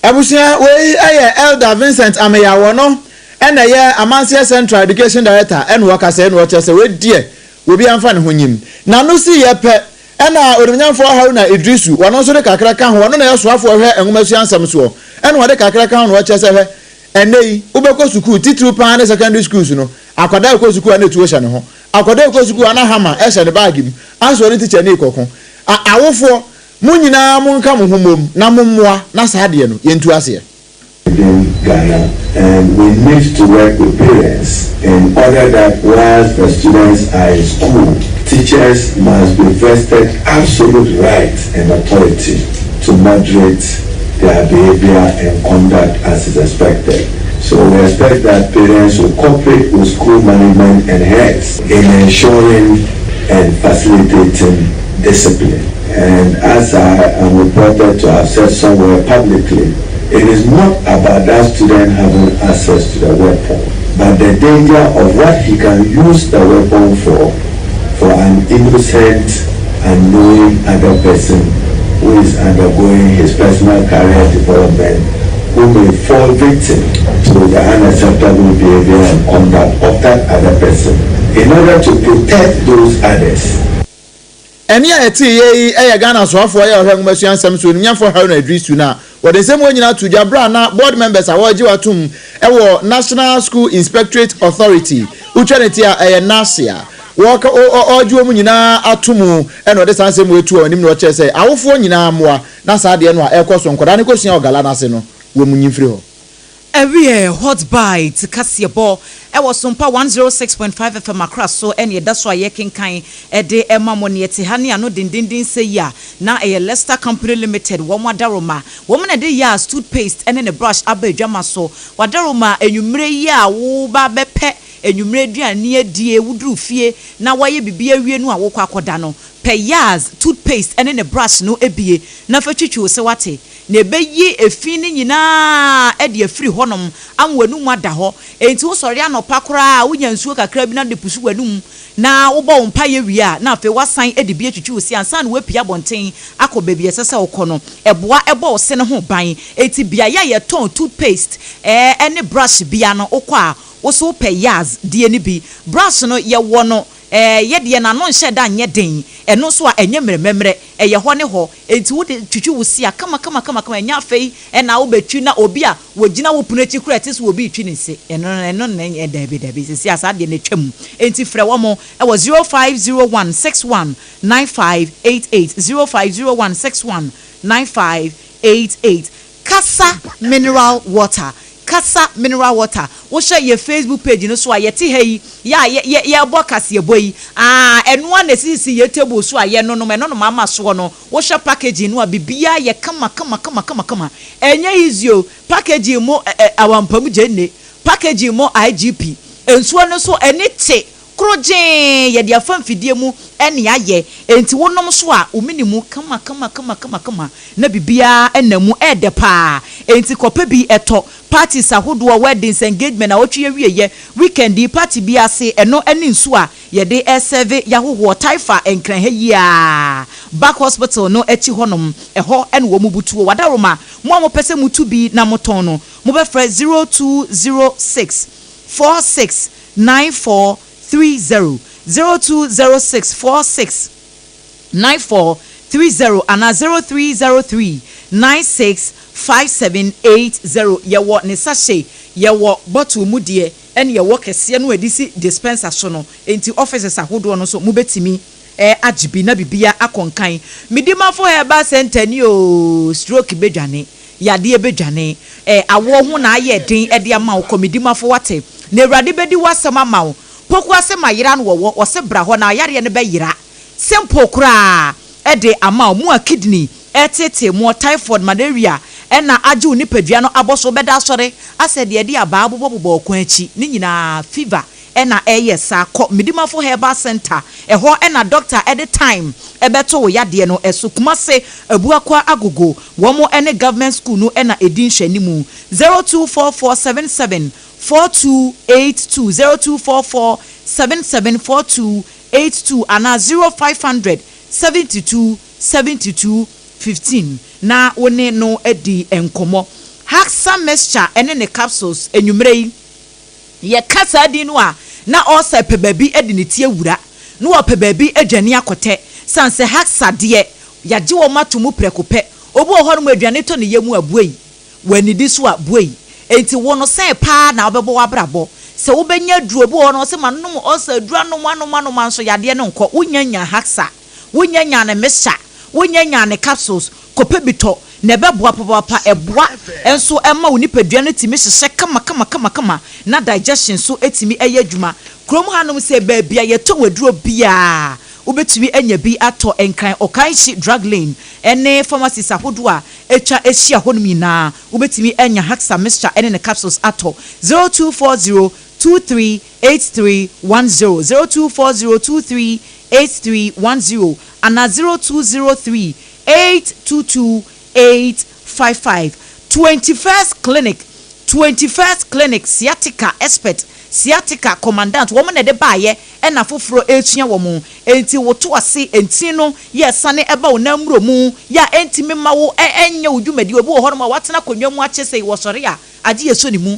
Abusua, wei yɛ Elder Vincent Ameyaw, ɔno na ɛyɛ Amanseɛ Central Education Director ɛna ɔkasa ɛna ɔkyerɛ sɛ wei deɛ obiara mfa ne ho nyim. N'ano siiɛ pɛ ɛna Onimnyamfoɔ Haruna Iddrisu, ɔno nso de kakra ka ho, ɔno na ɛyɛ soafoɔ hwɛ nwomasua nsɛm soɔ, ɛna ɔde kakra ka ho na ɔkyerɛ sɛ hwɛ Ɛnnɛ yi, wobɛkɔ sukuu, titiriw paa ne secondary schools no, akwadaa rekɔ sukuu a na tuo hyɛ ne ho, akwadaa rekɔ sukuu a na hammer hyɛ ne baage mu, ansa ɔne tikyani rekɔko. A Awofoɔ, mo nyinaa monka mo ho mmom na mommoa na saa adeɛ no, yɛntu aseɛ. within Ghana and we need to work with parents in order that whilst the students are in school, teachers must be vested absolute right and authority to moderate their behavior and conduct as is expected. So we expect that parents will cooperate with school management and heads in ensuring and facilitating discipline. And as I am reported to have said somewhere publicly, it is not about that student having access to the weapon, but the danger of what he can use the weapon for, for an innocent, unknowing other person who is undergoing his personal career development who may fall victim to the unacceptable behavior and conduct of that other person in order to protect those others. Ɛnne a yɛteeɛ yi yɛ Ghana soafoɔ a ɔhwɛ nwomasua nsɛm so onimnyamfoɔ Haruna Iddrisu na wɔde nsɛm wei nyinaa too dwa berɛ a na board members a wɔregye wɔn atom wɔ National School Inspectorate Authority, wotwa ne ti a ɛyɛ NASIA, wɔreka ɔregye wɔn nyinaa ato mu na ɔde saa nsɛm wei too wɔn anim na ɔkyerɛ sɛ awofoɔ nyinaa mmoa na saa adeɛ no a ɛrekɔ so nkwadaa no kɔsua wɔ gala no ase no wɔn nyi mfiri hɔ. Ɛwiɛ Hot Bite kaseɛbɔ wɔ Sompa 106.5 FM Accra so ɛne ɛda so a yɛkenkan de ma mo. Neɛ ɛte ha ne ano dendenden sɛ yi a na ɛyɛ Lester Company Limited wɔn adaworoma. Wɔn na ɛde Yaz toothpaste ne ne brush aba adwama so. W'adaworoma anwumerɛ yi a woreba abɛpɛ anwumerɛ aduane adie, woduru fie na woayɛ biribi awie no a worekɔ akɔda no, pɛ Yaz toothpaste ne ne brush no bie na fa twitwi wo se wate. Na ɛbɛyi efi no nyinaa de afiri hɔnom ama w'anum ada hɔ. Enti wosɔre anɔpa koraa a, wonya nsuo kakra bi na wode pusu w'anum, na wobɔ wo mpaeɛ wie a, na afei woasan de bi atwitwi wo se ansa na woapue abɔnten akɔ baabi a ɛsɛ sɛ wokɔ no. Ɛboa bɔ wo se no ho ban. Enti beaeɛ a yɛtɔn toothpaste ne brush biara no, wokɔ a, wo nso wopɛ Yaz deɛ no bi. Brush no, yɛwɔ no yɛ deɛ n'ano nhyɛ da nyɛ den, ɛno nso a ɛnyɛ mmerɛmmerɛmmerɛ, ɛyɛ hɔ ne hɔ. Enti wode twitwi wo se a, kamakamakama, ɛnyɛ afei na wobɛtwi na obi a wɔgyina wo pono akyi koraa ɛte sɛ obi retwi ne se. Ɛno no, ɛno no ɛnyɛ, daabi, daabi, seesei a saa deɛ no atwam. Enti frɛ wɔn wɔ 0501 61 9588, 0501 61 9588. Kasa mineral water Kasa mineral water Wohwɛ yɛ Facebook page no so a, yɛte ha yi, yɛ a yɛ yɛ yɛrebɔ kaseɛbɔ yi, aa ɛno ara na ɛsisisi yɛ table so a yɛnonom, ɛno nom ama soɔ no. Wohwɛ packaging no a, biribiara yɛ kama kama kama kama kama. Ɛnyɛ easy o, packaging mo ɛ ɛ awampam gyeene, packaging mo IGP, nsuo no nso ani te Korɔgyee, yɛde afa mfidie mu ne ayɛ, enti wonom nso a, wo mene mu kama kama kama kama kama na biribiara nna mu, ɛyɛ dɛ paa, enti kɔpɛ bi tɔ. Parties ahodoɔ, weddings, engagement, awɔtwe awieɛ, weekend yi, party bi ase, ɛno ne nsuo a yɛde resɛve y'ahohoɔ, Taifa, Nkran ha yi ara, Back Hospital no akyi hɔnom, ɛhɔ na wɔn butuo. Wadaroma, mo a mopɛ sɛ motu bi na motɔn no, mobɛfrɛ 0206 46 9430, 0206 46 9430 anaa 0303 96 5780. Yɛwɔ ne sachet, yɛwɔ bottle mu deɛ, ɛne yɛwɔ kɛseɛ no a yɛde si dispenser so no. Enti offices ahodoɔ no nso mobɛtumi agye bi na biribiara akɔ nkan. Medimafo Herbal Centre ni oo, stroke bɛdwane. Yadeɛ bɛdwane. Eh, awoɔ ho na ayɛ den de ama wo, kɔmedimafo wate. Na Awurade bɛdi w'asɛm ama wo. Pokuase ma yera no wɔwɔ, ɔse bra hɔ na yareɛ no bɛyera. Simple koraa de ama wo. Mo a kidney ɛreteetee moɔ, typhoid, malaria na agye wo nipadua no abɔ so, wobɛda asɔre asɛ deɛ ɛde abaa bobɔbobɔ ɔkwan akyi, ne nyinaa fever na ɛreyɛ saa. Kɔ Medimafo Herbal Centre, ɛhɔ na doctor de time bɛto wo yadeɛ no so. Kumase, Abuakwa Agogo, wɔn ne Government School no na ɛdi nhwɛanimu. 0244 77 4282, 0244 77 4282 anaa 0500 72 72 15 na wo ne no adi nkɔmmɔ. Haxa Mixture ne ne capsules, anwummerɛ yi, yɛka saa din no a, na ɔresa pɛ baabi de ne ti awura, na wapɛ baabi adwane akɔtɛ, sane sɛ Haxa deɛ, yɛagye wɔn ato mu prɛko pɛ. Obi wɔ hɔnom a aduane tɔ ne yam a, buei. Wannidi so a, buei. Enti wo no, sɛn paa na wobɛbɔ w'abrabɔ? Sɛ wobɛnya aduro, obi wɔ hɔ no, ɔse manom ulcer aduro anom anom anom a nso yadeɛ no nkɔ. Wonnya nyaa Haxa, wonnya nyaa ne mixture, wonnya nyaa ne capsules, kɔpɛ bi tɔ na ɛbɛboa papaapa. Ɛboa nso ma wo nipadua no tumi hyehyɛ kama kama kama kama na digestion nso tumi yɛ adwuma. Kurom hanom sɛ baabi a yɛtɔn aduro biara wobɛtumi anya bi atɔ, Nkran Okaishie Drug Lane ne pharmacies ahodoɔ a atwa ahyia hɔnom nyinaa wobɛtumi anya Haxa mixture ne ne capsules atɔ. 0240 23 8310, 0240 23 8310 anaa 0203 822 855. 21st Clinic, 21st Clinic Sciatica Expert, Sciatica Commandant, wɔn na ɛde baeɛ ɛna afoforɔ resua wɔn. Enti woto ase ntini no yɛ sane ɛba wo nan mmuro mu yɛ a ɛntumi mma wo ɛnyɛ wo dwumadie. Obi wɔ hɔnom a watena akonnwa mu akyɛ sei, wɔsɔre a agye yɛ sɔ ne mu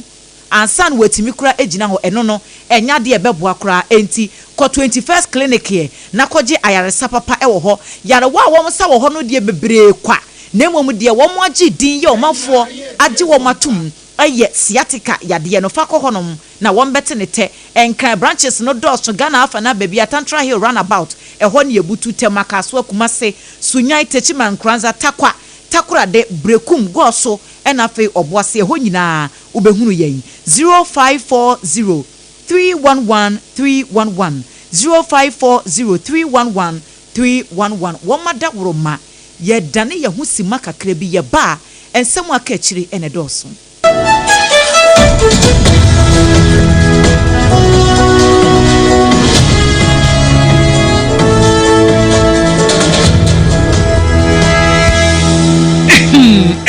ansa na watumi koraa agyina hɔ. Ɛno no, ɛnyɛ adeɛ a ɛbɛboa koraa. Enti kɔ 21st Clinic ɛ na kɔgye ayaresa papa wɔ hɔ. Yarewa a wɔsa wɔ hɔ no deɛ bebree kwa, na mmom deɛ wɔagye din yɛ ɔmanfoɔ agye wɔn atom yɛ sciatica yadeɛ no. Fa kɔ hɔnom na wɔbɛte ne tɛ. Nkran branches no dɔɔso Ghana afa no aba bi, Atantra Hill roundabout, ɛhɔ ne Abutu, Tema, Kasoa, Kumase, Sunyani, Techiman, Nkoranza, Tarkwa, Takorade, Berekum, Goaso ɛna afei Ɔboase, ɛhɔ nyinaa wobɛhunu yɛn. 0540 311 311, 0540 311 311. Wɔn adaworoma, yɛdane yɛn ho simma kakra bi, yɛba a, nsɛm a aka akyire na ɛdɔɔso.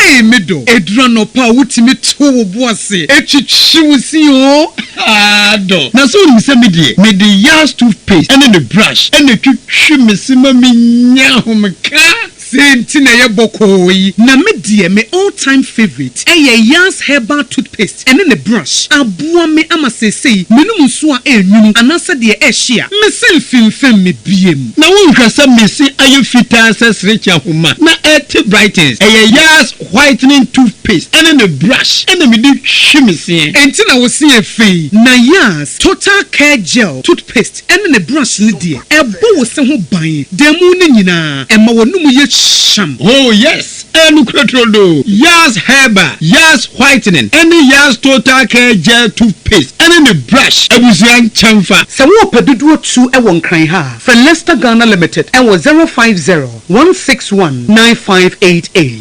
Ei me dɔ, ɛduru anɔpa a wotumi to wo bo ase twitwi wo se oo, haa dɔ. Na sɛ wonim sɛ me deɛ, mede Yas toothpaste ne ne brush na ɛtwitwi me se ma menya ahomeka. Sei nti na ɛyɛ bɔkɔɔ yi. Na me deɛ me all time favourite ɛyɛ Yas herbal toothpaste ɛne ne brush. Aboa me ama seesei menom nsuo a ɛnwunu anaasɛ deɛ ɛhye a, me se mfemfam me biem. Na wonhwɛ sɛ me se ayɛ fitaa sɛ serekye ahoma na ɛte brightens. Ɛyɛ Yas whitening toothpaste ɛne ne brush ɛna mede twi me seɛ. Ɛnti na wo se yɛ fɛ yi. Na Yas total care gel toothpaste ɛne ne brush no deɛ, ɛbɔ wo se ho ban da mu no nyinaa, ɛma w'anomu yɛ hyam. Oh yes, ɛyɛ nokorɛ turodoo! Yas Herbal, Yas Whitening, ɛne Yas Total Care Gel Toothpaste ɛne ne brush abusua nkyɛnfa. Sɛ worepɛ dodoɔ tu wɔ Nkran ha a, frɛ Lester Ghana Limited wɔ 050 161 9588.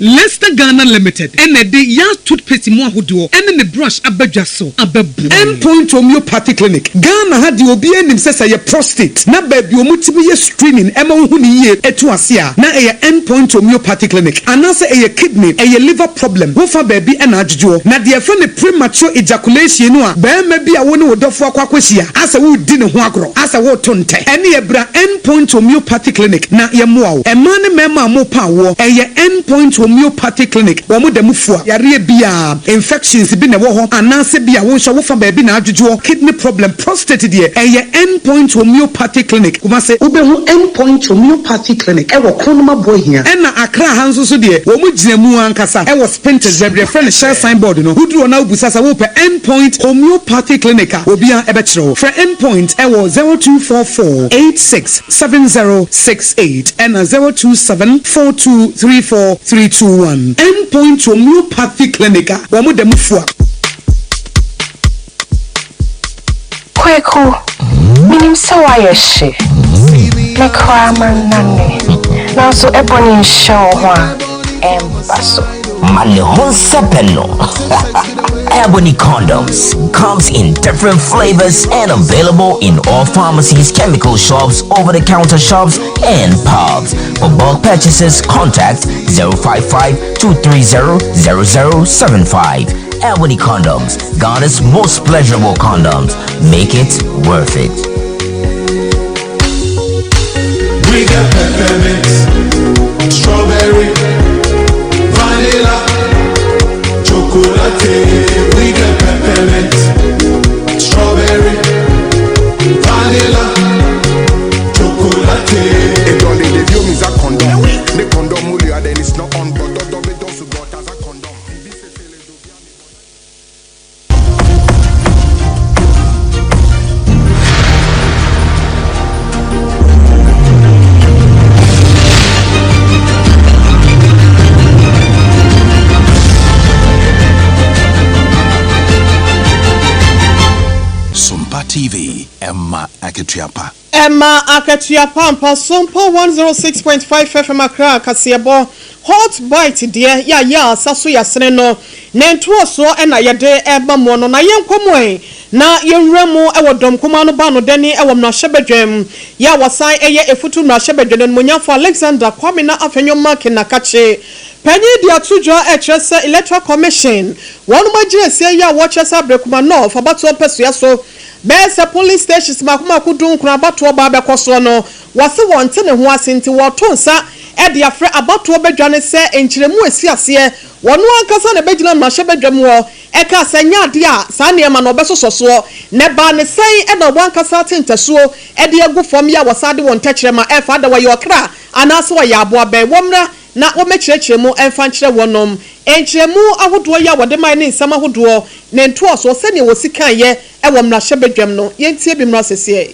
Lester Ghana Limited na ɛde Yas Toothpaste mu ahodoɔ ne ne brush aba dwa so abɛboa End yɛn. Point Homeopathy Clinic, Ghana ha deɛ obiara nim sɛ sɛ ɛyɛ prostate na baabi a wɔtumi yɛ screening ma wohu no yie to ase a na ɛyɛ End Point Homeopathy Clinic anaasɛ ɛyɛ kidney, ɛyɛ liver problem, wofa baabi na adwodwoɔ. Na deɛ yɛfrɛ no premature ejaculation no a barima bi a wo ne wo dɔfoɔ akɔ akɔhyia asɛ woredi ne ho agorɔ, asɛ woreto ntɛ, ɛneɛ bra End Point Homeopathy Clinic na yɛmmoa wo. Mmaa ne mmarima a mopɛ awoɔ, ɛyɛ End Point Homeopathy Clinic, wɔn da mu fua. Yareɛ biara, infections bi na ɛwɔ hɔ anaasɛ bi a wo nso wofa baabi na adwodwoɔ, kidney problem, prostate deɛ, ɛyɛ End Point Homeopathy Clinic, Kumasi. Wobɛhu End Point Homeopathy Clinic wɔ Kronum Aboahia. Ɛna Accra ha nso so deɛ, wɔn gyina mu ankasa wɔ Spintex, baabi a yɛfrɛ no Shell sign board no. Woduru hɔ na wobisa sɛ wopɛ End Point Homeopathy Clinic a, obiara bɛkyerɛ wo. Frɛ End Point wɔ 0244 86 7068 ɛna 027 42 34 321. End Point Homeopathy Clinic a wɔn da mu fua. Kweku, menim sɛ woayɛ hye. Me koraa mannane. Nanso Ebony nhyɛ wo ho a, ɛmba so. Ma ne ho nsɛpɛ no. Ebony condoms comes in different flavors and available in all pharmacies, chemical shops, over-the-counter shops, and pubs. For bulk purchases, contact 055 230 0075. Ebony condoms, Ghana's most pleasurable condoms. Make it worth it. We got peppermint, strawberry, vanilla, chocolate. We got peppermint, strawberry, vanilla, chocolate. It only the view is a condom. The condom then it's not on, but the don't got as a condom. Sompa TV, Emma Akatua Ɛma akatua pa ampa Sompa 106.5 FM Accra kaseɛbɔ Hot Bite deɛ yɛ a yɛ asa so yɛasene no Ne ntoasoɔ na yɛde rema moɔ no Na yɛnkɔ mu ɛ na yɛnwura mu wɔ dɔm kumaa no baanodani wɔ mmarahyɛbadwam yɛ a wɔsan yɛ Efutu mmarahyɛbadwani Onimuonyamfoɔ Alexander Kwamina Afenyo Markin Nakakye Panyin de ato dwa rekyerɛ sɛ Electoral Commission wɔnom agyinasie yɛ a wɔkyerɛ sɛ Ablekuma North abatoɔ mpɛsoa so Bɛyɛ sɛ polling stations mako mako dunkron abatoɔ baa bɛkɔ soɔ no, wɔse wɔnte ne ho ase nti wɔreto nsa de afrɛ abatoɔ badwa no sɛ nkyerɛmu ɛsi aseɛ. Wɔno ankasa na ɛbɛgyina mmarahyɛbadwam hɔ ɛkaa sɛ ɛnyɛ adeɛ a saa nneɛma no wɔbɛsosɔ soɔ. Na ɛbaa ne sɛn na wɔn ankasa ate ntasuo de agu fam yi a wɔsan de wɔn tɛkyerɛma ɛrefa ada wɔyɛ ɔkra anaasɛ wɔyɛ aboa bɛn? Wɔmmra na wɔmmɛkyerɛkyerɛ mu mfa nkyerɛ wɔnom. Nkyerɛmu ahodoɔ yi a wɔde mae ne nsɛm ahodoɔ ne ntoasoɔ sɛdeɛ wɔsi kaeɛ wɔ mmarahyɛbadwam no, yɛntie bi mmra seseɛ.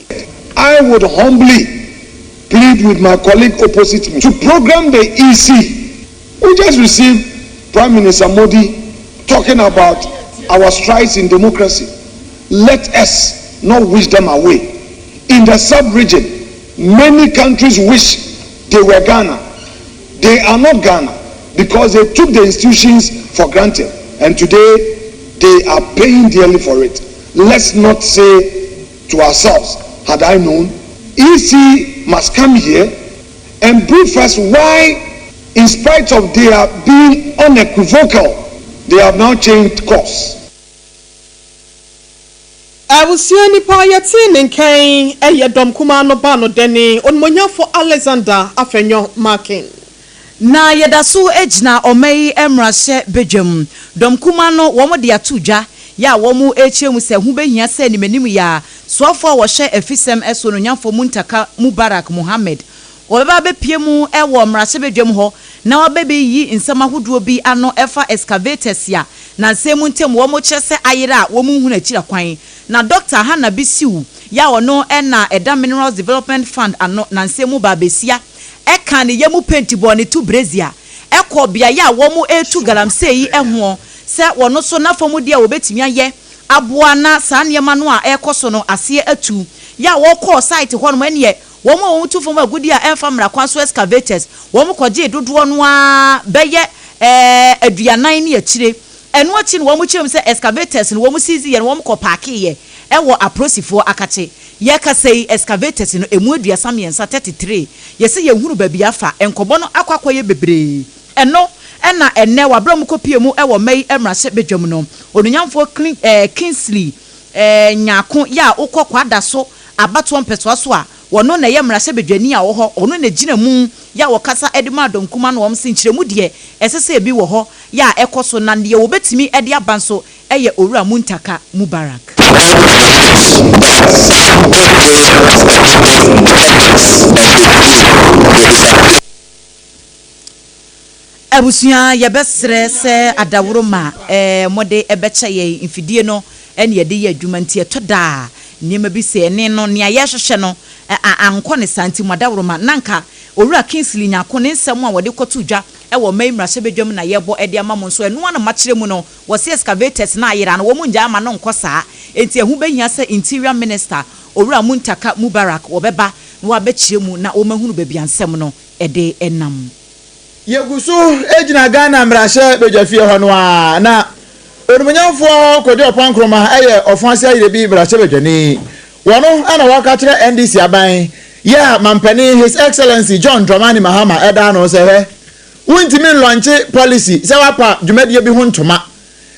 I would humbly plead with my colleague opposite me to program the EC. We just received Prime Minister Modi talking about our strides in democracy. Let us not wish them away. In the sub-region, many countries wish they were Ghana. They are not Ghana because they took the institutions for granted and today they are paying dearly for it. Let's not say to ourselves, had I known, EC must come here and brief us why, in spite of their being unequivocal, they have now changed course. Abusua nipa a yɛtee ne nka yi yɛ dɔm kumaa no baanodani, Onimuonyamfo Alexander Afenyo Markin. Na yɛda so gyina ɔma yi mmarahyɛ badwam. Dɔm kumaa no wɔn de ato dwa yɛ a wɔn rekyerɛ mu sɛ ho bɛhia sɛ animanim yɛ a soafoɔ a wɔhwɛ afisɛm so Onuonyamfoɔ Muntaka Mubarak Mohammed Wɔbɛba abɛpue mu wɔ mmarahyɛbadwam hɔ na wɔabɛbeyiyi nsɛm ahodoɔ bi ano ɛfa excavators a nansa yi mu ntam wɔkyerɛ sɛ ayera a wɔnhunu akyira kwan. Na Dɔkta Hannah Bisiw yi a ɔno na ɛda Minerals Development Fund ano nansa yi mu baa besia ɛkaa ne yamu penti bɔɔ ne to brezia ɛkɔɔ beaeɛ a wɔretu galamsey yi hoɔ sɛ wɔno nso n'afamudeɛ a wɔbɛtumi ayɛ aboa na saa nneɛma no a ɛrekɔ so no aseɛ atu. Yɛ a wɔkɔɔ site hɔ nom ɛneɛ Wɔn a wɔtu fam agudeɛ a ɛmfa mmara kwan so excavators, wɔkɔgyee dodoɔ no ara bɛyɛ aduanan ne akyire. Ɛno akyi no wɔkyerɛ mu sɛ excavators no wɔn seize yɛ no wɔn kɔ paakeeɛ wɔ aprosifoɔ akakye. Yɛrekasa yi excavators no ɛmu 33, 33, yɛse yɛnhunu baabi afa, nkɔmmɔ no akɔ akɔyɛ bebree. Ɛno na ɛnnɛ wɔ aberɛ a wɔkɔpue mu wɔ mma yi mmarahyɛ badwam no, Onuonyamfoɔ Kingsley Nyarko yɛ a wokɔ Kwadaso abatoɔ mpɛsoa so a, wɔno na ɛyɛ mmarahyɛbadwani a ɔwɔ hɔ, ɔno na ɛgyina mu yɛ a wɔkasa de ma dɔm kumaa no, wɔn se nkyerɛmu deɛ ɛsɛ sɛ ebi wɔ hɔ yɛ a ɛkɔ so na deɛ wɔbɛtumi de aba nso yɛ Owura Muntaka Mubarak. Abusua yɛbɛsrɛ sɛ adaworoma mode bɛkyɛ yɛn mfidie no na yɛde yɛ adwuma nti ɛtɔ da a nneɛma bi sɛ ɛne no nea yɛrehwehwɛ no ankɔ ne saa nti mo adaworoma na anka Owura Kingsley Nyarko ne nsɛm a wɔde kɔto dwa wɔ ɔman yi mmarahyɛbadwam na yɛrebɔ de ama mo nso ɛno ara na moakyerɛ mu no wɔse excavators no ayera no wɔn nnyae ama no nkɔ saa enti ɛho bɛhia sɛ Interior Minister Owura Muntaka Mubarak wɔbɛba na na wɔabɛkyerɛ mu na wɔahunu baabi a nsɛm no de nam. Yɛgu so gyina Ghana mmarahyɛ badwafie hɔ no ara na Onimuonyamfoɔ Kojo Oppong Nkrumah yɛ Ɔfo Ase Ayirebi mmarahyɛ badwani. Wɔno na wɔka kyerɛ NDC aban yɛ a mampanin His Excellency John Dramani Mahama ɛda ano sɛ hwɛ wontumi nlɔnkye policy sɛ woapa dwumadie bi ho ntoma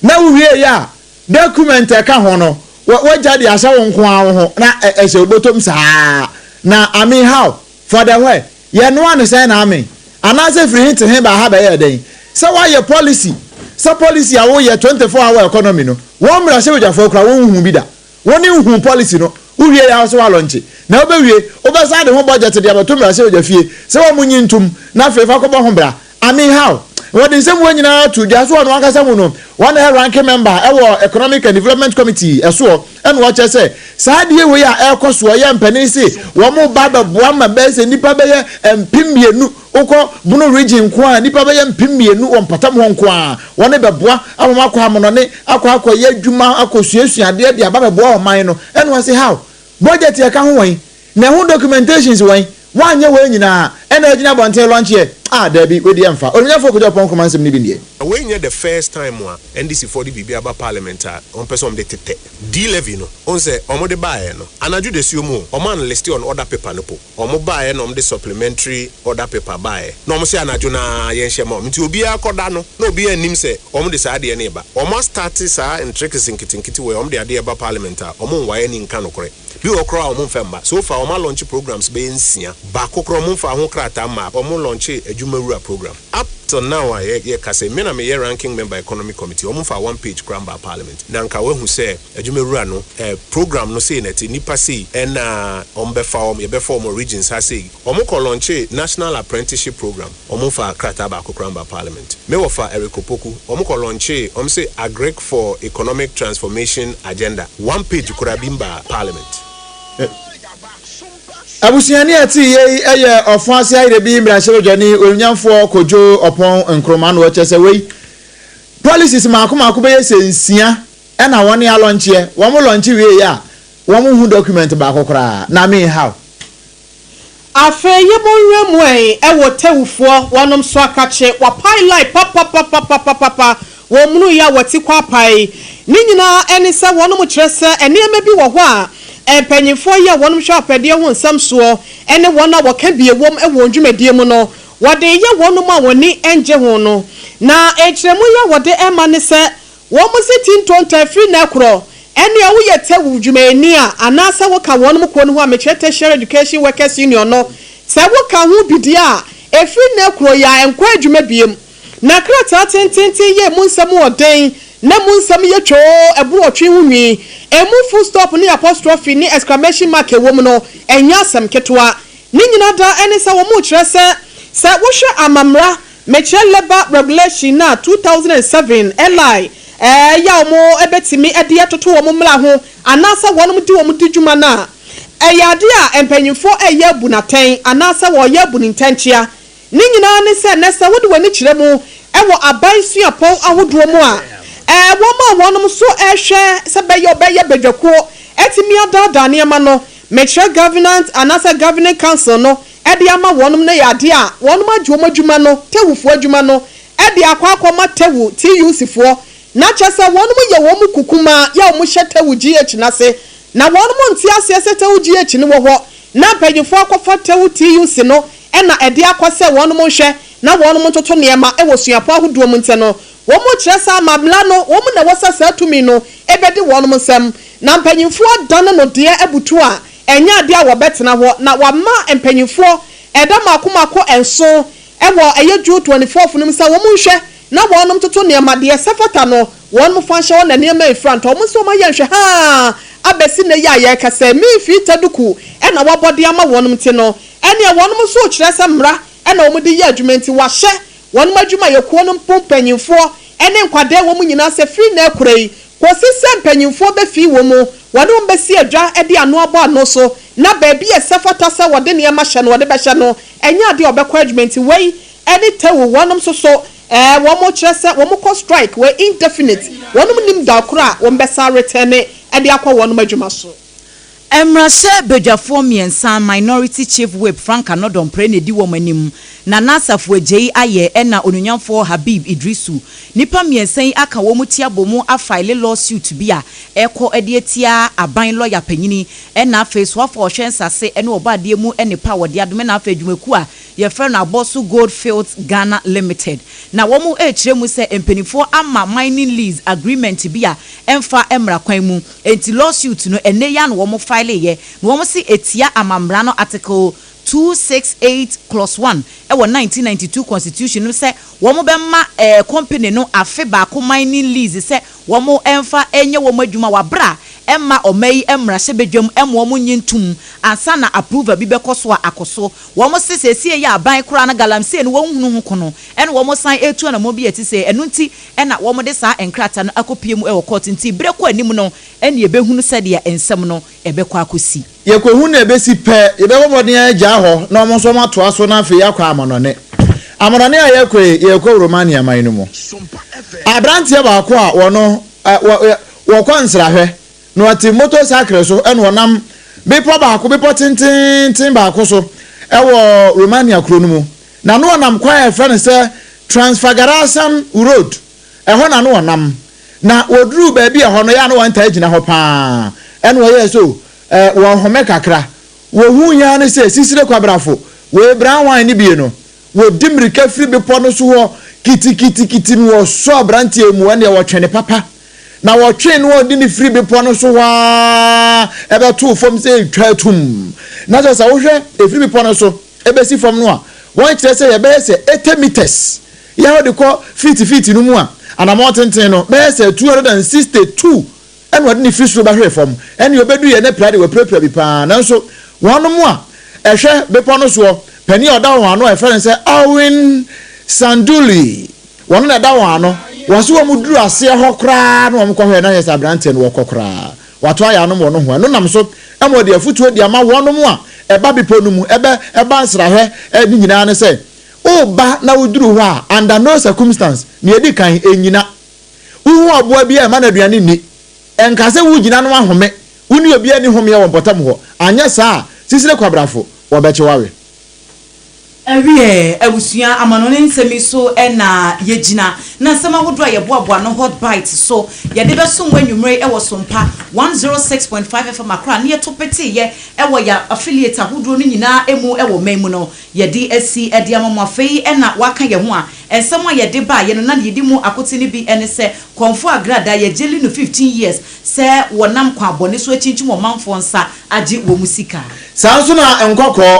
na wowie yɛ a document a ɛka ho no woagya de ahyɛ wo nko ara wo ho na ɛhyɛ wo bɔtɔm saa na I mean how for the where Yɛnoa no sɛn na amen? Anaasɛ firi he te he baa ha bɛyɛɛ dɛn? Sɛ woayɛ policy sɛ policy a woyɛ 24 hour economy no, wɔn mmarahyɛbadwafoɔ koraa wɔnhuu bi da. Wɔn nhuu policy no, wowie yɛ a wosɛ woalɔnkye. Na wobɛwie, wobɛsan de ho budget de abɛto mmarahyɛbadwa fie sɛ wɔn nyi ntom na afei fa kɔbɔ ho bra. I mean how? Wɔde nsɛm wei nyinaa to dwa so ɔno ankasa mu no, wɔn na ɛyɛ ranking member ɛwɔ Economic and Development Committee ɛsoɔ ɛna ɔkyerɛ sɛ saa adeɛ wei a ɛrekɔ soɔ yɛ mpanin se wɔn ba bɛboa ma bɛyɛ sɛ nnipa bɛyɛ 2000 wokɔ Bono region nko a nnipa bɛyɛ 2000 wɔ mpɔtam hɔ nko a wɔn bɛboa ama wɔn akɔ amonɔne akɔ akɔyɛ adwuma akɔ suasua adeɛ de aba bɛboa ɔman no ɛna ɔse how budget ɛka ho wɔn Na ɛho documentations wɛn? Woanyɛ wei nyinaa ɛna agyina abɔnten launch yɛ? Ah daabi wei deɛ ɛmfa. Onimnyamfoɔ Kojo Oppong Nkrumah nsɛm no bi nie. Na wei nyɛ the first time a NDC foɔ de biribi aba parliament a wɔn pɛ sɛ wɔn de tetɛ D-levy no. Wohu sɛ wɔn de baeɛ no anadwo dasuo mu o, wɔn an liste on order paper no po. Wɔn baeɛ na wɔn de supplementary order paper baeɛ na wɔn se anadwo no ara yɛnhyɛ ma wɔn. Nti obiara kɔda no na obiara nnim sɛ wɔn de saa adeɛ no reba. Wɔn astarte saa ntricks nketenkete wei a wɔn de adeɛ ba parliament a wɔn nwae ani nka nokorɛ. Bi wɔ hɔ koraa a wɔn mfa mma. So far wɔn alɔnkye programs bɛyɛ nsia. Baako koraa wɔn mfaa ho krataa mmaa. Wɔn lɔnkyee adwuma wura program. Up till now a yɛ yɛ kasa yi, me na me yɛ ranking member economic committee, wɔn mfaa one page koraa mmaa parliament. Na nka wahu sɛ adwuma wura no eh program no sei na ɛte, nnipa sei ɛna wɔn bɛfa wɔn, yɛbɛfa wɔn wɔ regions ha sei. Wɔn kɔ lɔnkyee national apprenticeship program. Wɔn mfaa krataa baako koraa mmaa parliament. Me wɔfa Eric Opoku, wɔn kɔ lɔnkyee, wɔn se Agric for Economic Transformation Agenda, one page koraa bi mbaa parliament. Abusuani a ɛte yei yɛ Ɔfo Ase Ayerebi mmarahyɛbadwani Onuonyamfoɔ Kojo Oppong Nkrumah na ɔkyerɛ sɛ wei policies mmaako mmaako bɛyɛ sɛ nsia na wɔne alɔnkyeɛ, wɔn lɔnkye wieɛ a wɔn nhu document baako koraa na me how? Afei yɛbɔ nwura mu ɛ ɛwɔ tewufoɔ wɔnom so akakye wapae line papapapapapapa wɔn munu yɛ a wɔte kɔ apae ne nyinaa ɛne sɛ wɔnom kyerɛ sɛ nneɛma bi wɔ hɔ a mpanyinfoɔ yi a wɔnom hwɛ apɛdeɛ ho nsɛm soɔ ɛne wɔn a wɔka bie wɔm wɔ wɔn dwumadie mu no wɔde yɛ wɔnom a wɔn ani ngye ho no na nkyerɛmu yi a wɔde ɛma ne sɛ Wɔn se ti ntontan firi nnɛ korɔ. Ɛnneɛ woyɛ TEWU dwumayɛni a, anaasɛ woka wɔnom kuo no ho a mekyerɛ Tertiary Education Workers Union no, sɛ woka ho bi deɛ a, ɛfiri nnɛ korɔ yi ara nkɔ adwuma biom. Na krataa tententen yɛ emu nsɛm wɔ den, na emu nsɛm yɛ twoo, ɛboro ɔtwe ho nwi. Emu full stop ne apostrophe ne exclamation mark a ɛwɔ mu no, ɛnyɛ asɛm ketewa. Ne nyina da ne sɛ wɔrekyerɛ sɛ, sɛ wohwɛ amammra Mekyerɛ Labour Regulation no a 2007 LI ɛyɛ a wɔn bɛtumi de atoto wɔn mmra ho anaasɛ wɔn de wɔn di dwuma no a, ɛyɛ adeɛ a mpanyinfoɔ ɛreyɛ abu no atɛn anaasɛ wɔreyɛ abu no ntɛnkyea. Ne nyinaa ne sɛ nnɛ sɛ wode w'ani kyerɛ mu wɔ aban suapɔn ahodoɔ mu a, wɔn a wɔn nso rehwɛ sɛ bɛyɛ wɔbɛyɛ badwakuo atumi adaadaa nneɛma no, mekyerɛ Governant anaasɛ Governing Council no, de ama wɔnom no yɛ adeɛ a wɔnom agye wɔn adwuma no, Tewufoɔ adwuma no, de akɔ akɔma Tewu, TUC, foɔ, na kyerɛ sɛ wɔnom yɛ wɔn mu kukumaa yɛ wɔn hyɛ Tewu GH no ase, na wɔnom nte aseɛ sɛ Tewu GH no wɔ hɔ, na mpanyinfoɔ akɔfa Tewu TUC no na ɛde akɔ sɛ wɔnom nhwɛ na wɔnom ntoto nneɛma wɔ suapɔn ahodoɔ mu nti no, wɔn kyerɛ sɛ amammerɛ no wɔn na ɛwɔ sɛ saa tumi no bɛdi wɔnom nsam, na mpanyinfoɔ adane no deɛ abutu a Ɛnyɛ adeɛ a wɔbɛtena hɔ na wɔama mpanimfoɔ ɛda mmaako mmaako nson wɔ ɛyɛ June 24th no mu sɛ wɔn nhwɛ na wɔnom ntoto nneɛma deɛ ɛsɛ fata no wɔnom fa nhyɛ hɔ na nneɛma mfira ntɔ wɔn nso wɔn ayɛ nhwɛ haa abɛsi nnɛ yi a yɛrekasa yi Mfii Taduku na wɔabɔ de ama wɔnom nti no ɛneɛ wɔnom nso rekyerɛ sɛ mmara na wɔn de yɛ adwuma nti wɔahyɛ Wɔnom adwumayɛkuo no mpo mpanyinfoɔ ne nkwadaa ɛwɔ mu nyinaa sɛ firi nnɛ rekora yi kɔsi sɛ mpanyinfoɔ bɛfii wɔn mu, wɔne wɔn bɛsi adwa de ano abɔ ano so na baabi a ɛsɛ fata sɛ wɔde nneɛma hyɛ no wɔde bɛhyɛ no, ɛnyɛ adeɛ a wɔbɛkɔ adwuma nti wei ne Tewu wɔnom nso so ɛɛ wɔn kyerɛ sɛ wɔn kɔ strike wei indefinite wɔnom nnim da koro a wɔn bɛsan retɛne de akɔ wɔnom adwuma so. Mmarahyɛ badwafoɔ mmiɛnsa, Minority Chief Whip Frank Annoh-Dompreh na ɛdi wɔn anim, Nana Asafo Adjei Ayɛ ɛna Onuonyamfoɔ Habib Iddrisu. Nnipa mmiɛnsa yi aka wɔn ti abɔ mu afaele law suit bi a ɛrekɔ de atia aban lɔya panyini ɛna afei soafoɔ a ɔhwɛ nsase ne ɔbɔadeɛ mu nnepa a wɔde adome na afei adwumakuo a yɛfrɛ no Abosso Gold Fields Ghana Limited. Na wɔn rekyerɛ mu sɛ mpanimfoɔ ama mining lease agreement bi a ɛmfa mmara kwan mu. Enti lawsuit no ɛnnɛ yi ara na wɔn fileeɛ. Na wɔn se ɛtia amammara no Article 268 clause 1 wɔ 1992 Constitution no sɛ wɔn bɛma ɛɛ company no afe baako mining lease sɛ wɔn mfa nyɛ wɔn adwuma wɔ abere a ɛmma ɔma yi mmarahyɛbadwam mma wɔn nnye ntom ansa na approval bi bɛkɔ so a akɔ so. Wɔn se seesei yi a aban koraa no galamsey no wɔn nhunu ho ko no ɛna wɔn san retu anamɔn bi a ɛte sei ɛno nti na wɔn de saa nkrataa no akɔpue mu wɔ court nti berɛ kɔ anim no ɛna yɛbɛhunu sɛdeɛ nsɛm no ɛbɛkɔ akɔsi. Yɛkɔhu nea ɛbɛsi pɛ, yɛbɛbɔ mmɔden agyaa hɔ na wɔn nso wɔatoa so na afei yɛakɔ amanɔne. Amanɔne a yɛrekɔ yi, yɛrekɔ Romania man no mu. Aberanteɛ baako a wɔno wɔkɔ nsrahwɛ na ɔte motorcycle so na ɔnam bepɔ baako, bepɔ tenteenten baako so wɔ Romania kuro no mu. Na no ɔnam kwan a yɛfrɛ no sɛ Transfagarasan Road, ɛhɔ na no ɔnam. Na wɔduruu baabi a ɛhɔ no yɛ a na wɔntaa gyina hɔ pa ara, ɛna wɔyɛɛ sɛ o, eh, wɔrehome kakra. Wɔhuui ara ne sɛ sisire kwabrafo, wei brown wine no bie no, wɔdi mmirika firi bepɔ no so hɔ kitikitikiti na wɔsɔ aberanteɛ yi mu, ɛnneɛ wɔtwe no papa. Na wɔtwee no a ɔde no firi bepɔ no so hɔ ara bɛtoo fam sɛ ɛretwa atum. Na kyerɛ sɛ wohwɛ ɛfiri bepɔ no so bɛsi fam no a, wɔkyerɛ sɛ yɛbɛyɛ sɛ 80 meters. Yɛ a wode kɔ feet feet no mu a, anammɔn tenten no bɛyɛ sɛ 262 ɛna ɔde no firi soro bɛhwee fam. Ɛnneɛ ɔbɛduiɛ na pira deɛ wapirapira bi pa ara. Nanso wɔnom a ɛhwɛ bepɔ no soɔ panin a ɔda wɔn ano a yɛfrɛ no sɛ Alwyn Sanduli, wɔno na ɛda wɔn ano. Wɔse wɔn duru aseɛ hɔ koraa na wɔn kɔhwɛɛ na yɛ sɛ aberanteɛ no wɔkɔ koraa. Wato ayɛ anom wɔ nohoa. Ɛno nam so ma ɔde afutuo de ama wɔnom a ɛba bepɔ no mu ɛbɛ ɛba nsrahwɛ ne nyinaa ne sɛ, Woba na woduru hɔ a, under no circumstance, nea edi kan, nnyina. Wuhu aboa bi a, mma no aduane nni. Ɛnka sɛ woregyina no ahome. Wo ne obiara nni homeɛ wɔ mpɔtam hɔ. Anyɛ saa a, sisire kwabrafo, wɔbɛkye wo awe. Ɛwiɛ, abusua amanɔne nsɛm yi so na yɛgyina, na nsɛm ahodoɔ a yɛboaboa no Hot Bites so yɛde bɛsom mo anwummere yi wɔ Sompa 106.5 FM Accra ne yɛto peteeɛ wɔ yɛn affiliates ahodoɔ no nyinaa mu wɔ ɔman mu no. Yɛde asi de ama mo. Afei na wɔaka yɛn ho a, nsɛm a yɛde baeɛ no, na deɛ yɛdi mu akoten no bi ne sɛ, Kɔmfoɔ Agradaa, yɛgyeli no 15 years sɛ wɔnam kwan bɔne so akyinkyim ɔmanfoɔ nsa agye wɔn sika. Saa nso na nkɔkɔɔ,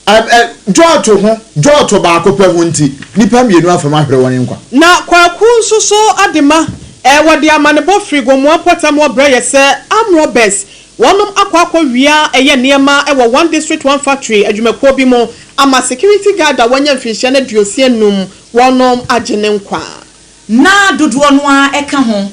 ɛ, ɛ, dwɔɔto ho, dwɔɔto baako pɛ ho nti, nnipa mmienu afam ahwere wɔn nkwa. Na Kwaku nso so adema ɛ, wɔde amanebɔ firi Gomoa mpɔtam hɔ brɛ yɛ sɛ armed robbers Wɔnom akɔ akɔ wia ɛyɛ nneɛma wɔ One District One Factory adwumakuo bi mu ama security guard a wanya mfinhyia no 65 wɔnom agye ne nkwa. Na dodoɔ no ara ka ho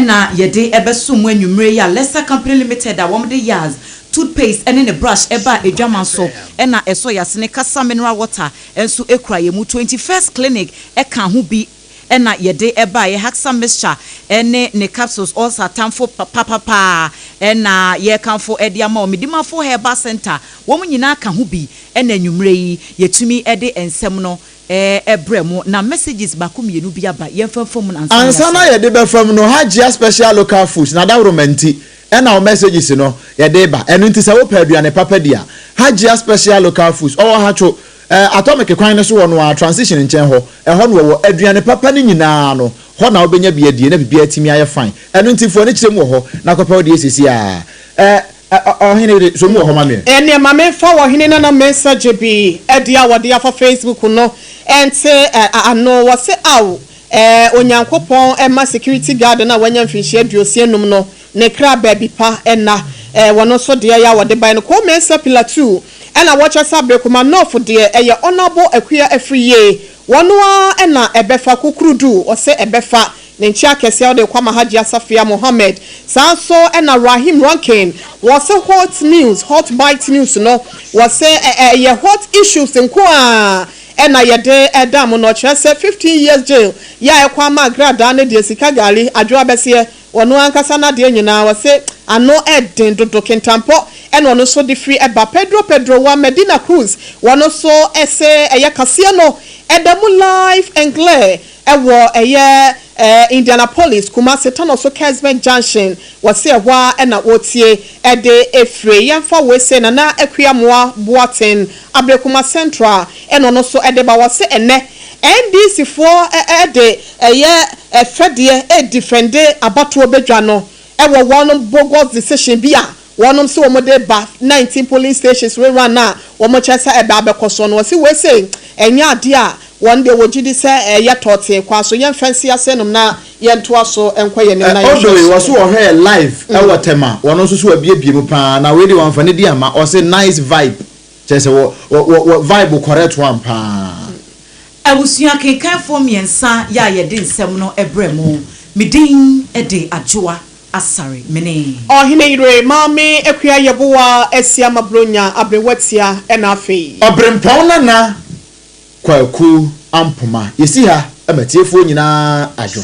na yɛde bɛsom mo anwummerɛ yi a Lester Company Limited a wɔde Yaz toothpaste ne ne brush baa adwaman so na ɛsɔ yɛn asene Kasa mineral water nso kura yɛn mu 21st Clinic ka ho bi na yɛde baeɛ, Haxa mixture ne ne capsules ulcer atamfo papapaa na yɛrekamfo de ama wɔn, Medimafo Herbal Centre, wɔn nyinaa ka ho bi na anwummerɛ yi yɛtumi de nsɛm no brɛ mo. Na messages baako mmienu bi aba, yɛmfa mfa mu ansa na Ansa na yɛasɔre. yɛde bɛfa mu no, Hajia Special Local Foods, n'adaworoma nti ɛna wo messages no yɛde reba. Ɛno nti sɛ wopɛ aduane papa di a, Hajia Special Local Foods, ɔwɔ Hatcho, Eh, Atomic kwan no so hɔ no ara, Transition nkyɛn hɔ, ɛhɔ na wɔwɔ. Aduane papa no nyinaa no, hɔ na wobɛnya bi adie na biribiara atumi ayɛ fine. Ɛno nti, fa w'ani kyerɛ mu wɔ hɔ na kɔpɛ wo deɛ seesei ara. Eh, ɔ, ɔhene de, so mu wɔ hɔ ma me ɛ? Ɛneɛ ma menfa Ɔhene Nana Mensah Gyebi deɛ a wɔde afa Facebook no nte ano. Wɔse ao eh, Onyankopɔn mma security guard no a wanya mfinhyia 65 no Ne kra baabi pa nna. Eh, wɔno nso deɛ yɛ a wɔde bae no Koo Mensah Pillar 2 ɛna wɔkyɛ sɛ Aberekuma North deɛ ɛyɛ Honourable Akua Afriyie wɔno ara ɛna ɛbɛfa Kukurudu ɔsɛ ɛbɛfa ne nkyea kɛseɛ a ɔde rekɔ ama Hajia Safia Mohammed saa nso ɛna Rahim Rankin wɔse Hot News Hot Bite News no wɔse ɛyɛ hot issues nko ara. Ɛna yɛde ɛda mo no, ɔkyerɛ sɛ 15 years jail yɛ a ɛkɔ ama Agradaa no deɛ, sika gari adwo abɛseɛ ɔno ankasa n'adeɛ nyinaa, wɔse ano ɛden dodo. Kentampɔ ɛna ɔno nso de firi ɛba. Pedro Pedro wa Medina Cruz, wɔno nso ɛsɛ ɛyɛ kaseɛ no ɛda mu live and clear ɛwɔ ɛyɛ Indianapolis, Kumasi, Tanoso, Kesben Junction. Wɔse ɛhɔ a ɛna wɔtie ɛde efiri. Yɛmfa wei sɛ Nana Akuamoa Boaten, Ablekuma Central, ɛna ɔno nso ɛde ba. Wɔse ɛnɛ NDC foɔ ɛde ɛyɛ ɛfɛdeɛ ɛdefend abatoɔ badwa no ɛwɔ wɔn bogus decision bi a wɔnom sɛ wɔn de ba 19 polling stations rerun na wɔn kyerɛ sɛ ɛbɛ abɛkɔ so no. Wɔsi wei sɛ ɛnyɛ adeɛ a wɔn deɛ wɔgye di sɛ ɛyɛ tɔɔtee kwa so. Yɛn fɛn si ase nom na yɛntoa so nkɔ yɛn nim na yɛn Ɔdɔ yi wɔ so wɔhwɛ yɛ live ɛwɔ Tɛma. Wɔn nso so abiebie mu paa na wei de wɔn fa ne di ama. Ɔsɛ nice vibe, kyerɛ sɛ wɔ vibe correct one paa. Abusua kenkanfoɔ mmiɛnsa yɛ a yɛde nsɛm no brɛ mu, me din de Adwoa Asare, mene Ɔhene yere Maame Akua Yɛboa Asiama Bronya Aberewatia, ɛna afei Ɔberempɔn Nana Kwaku Ampoma. Yɛsi ha ma tiefoɔ nyinaa adwo.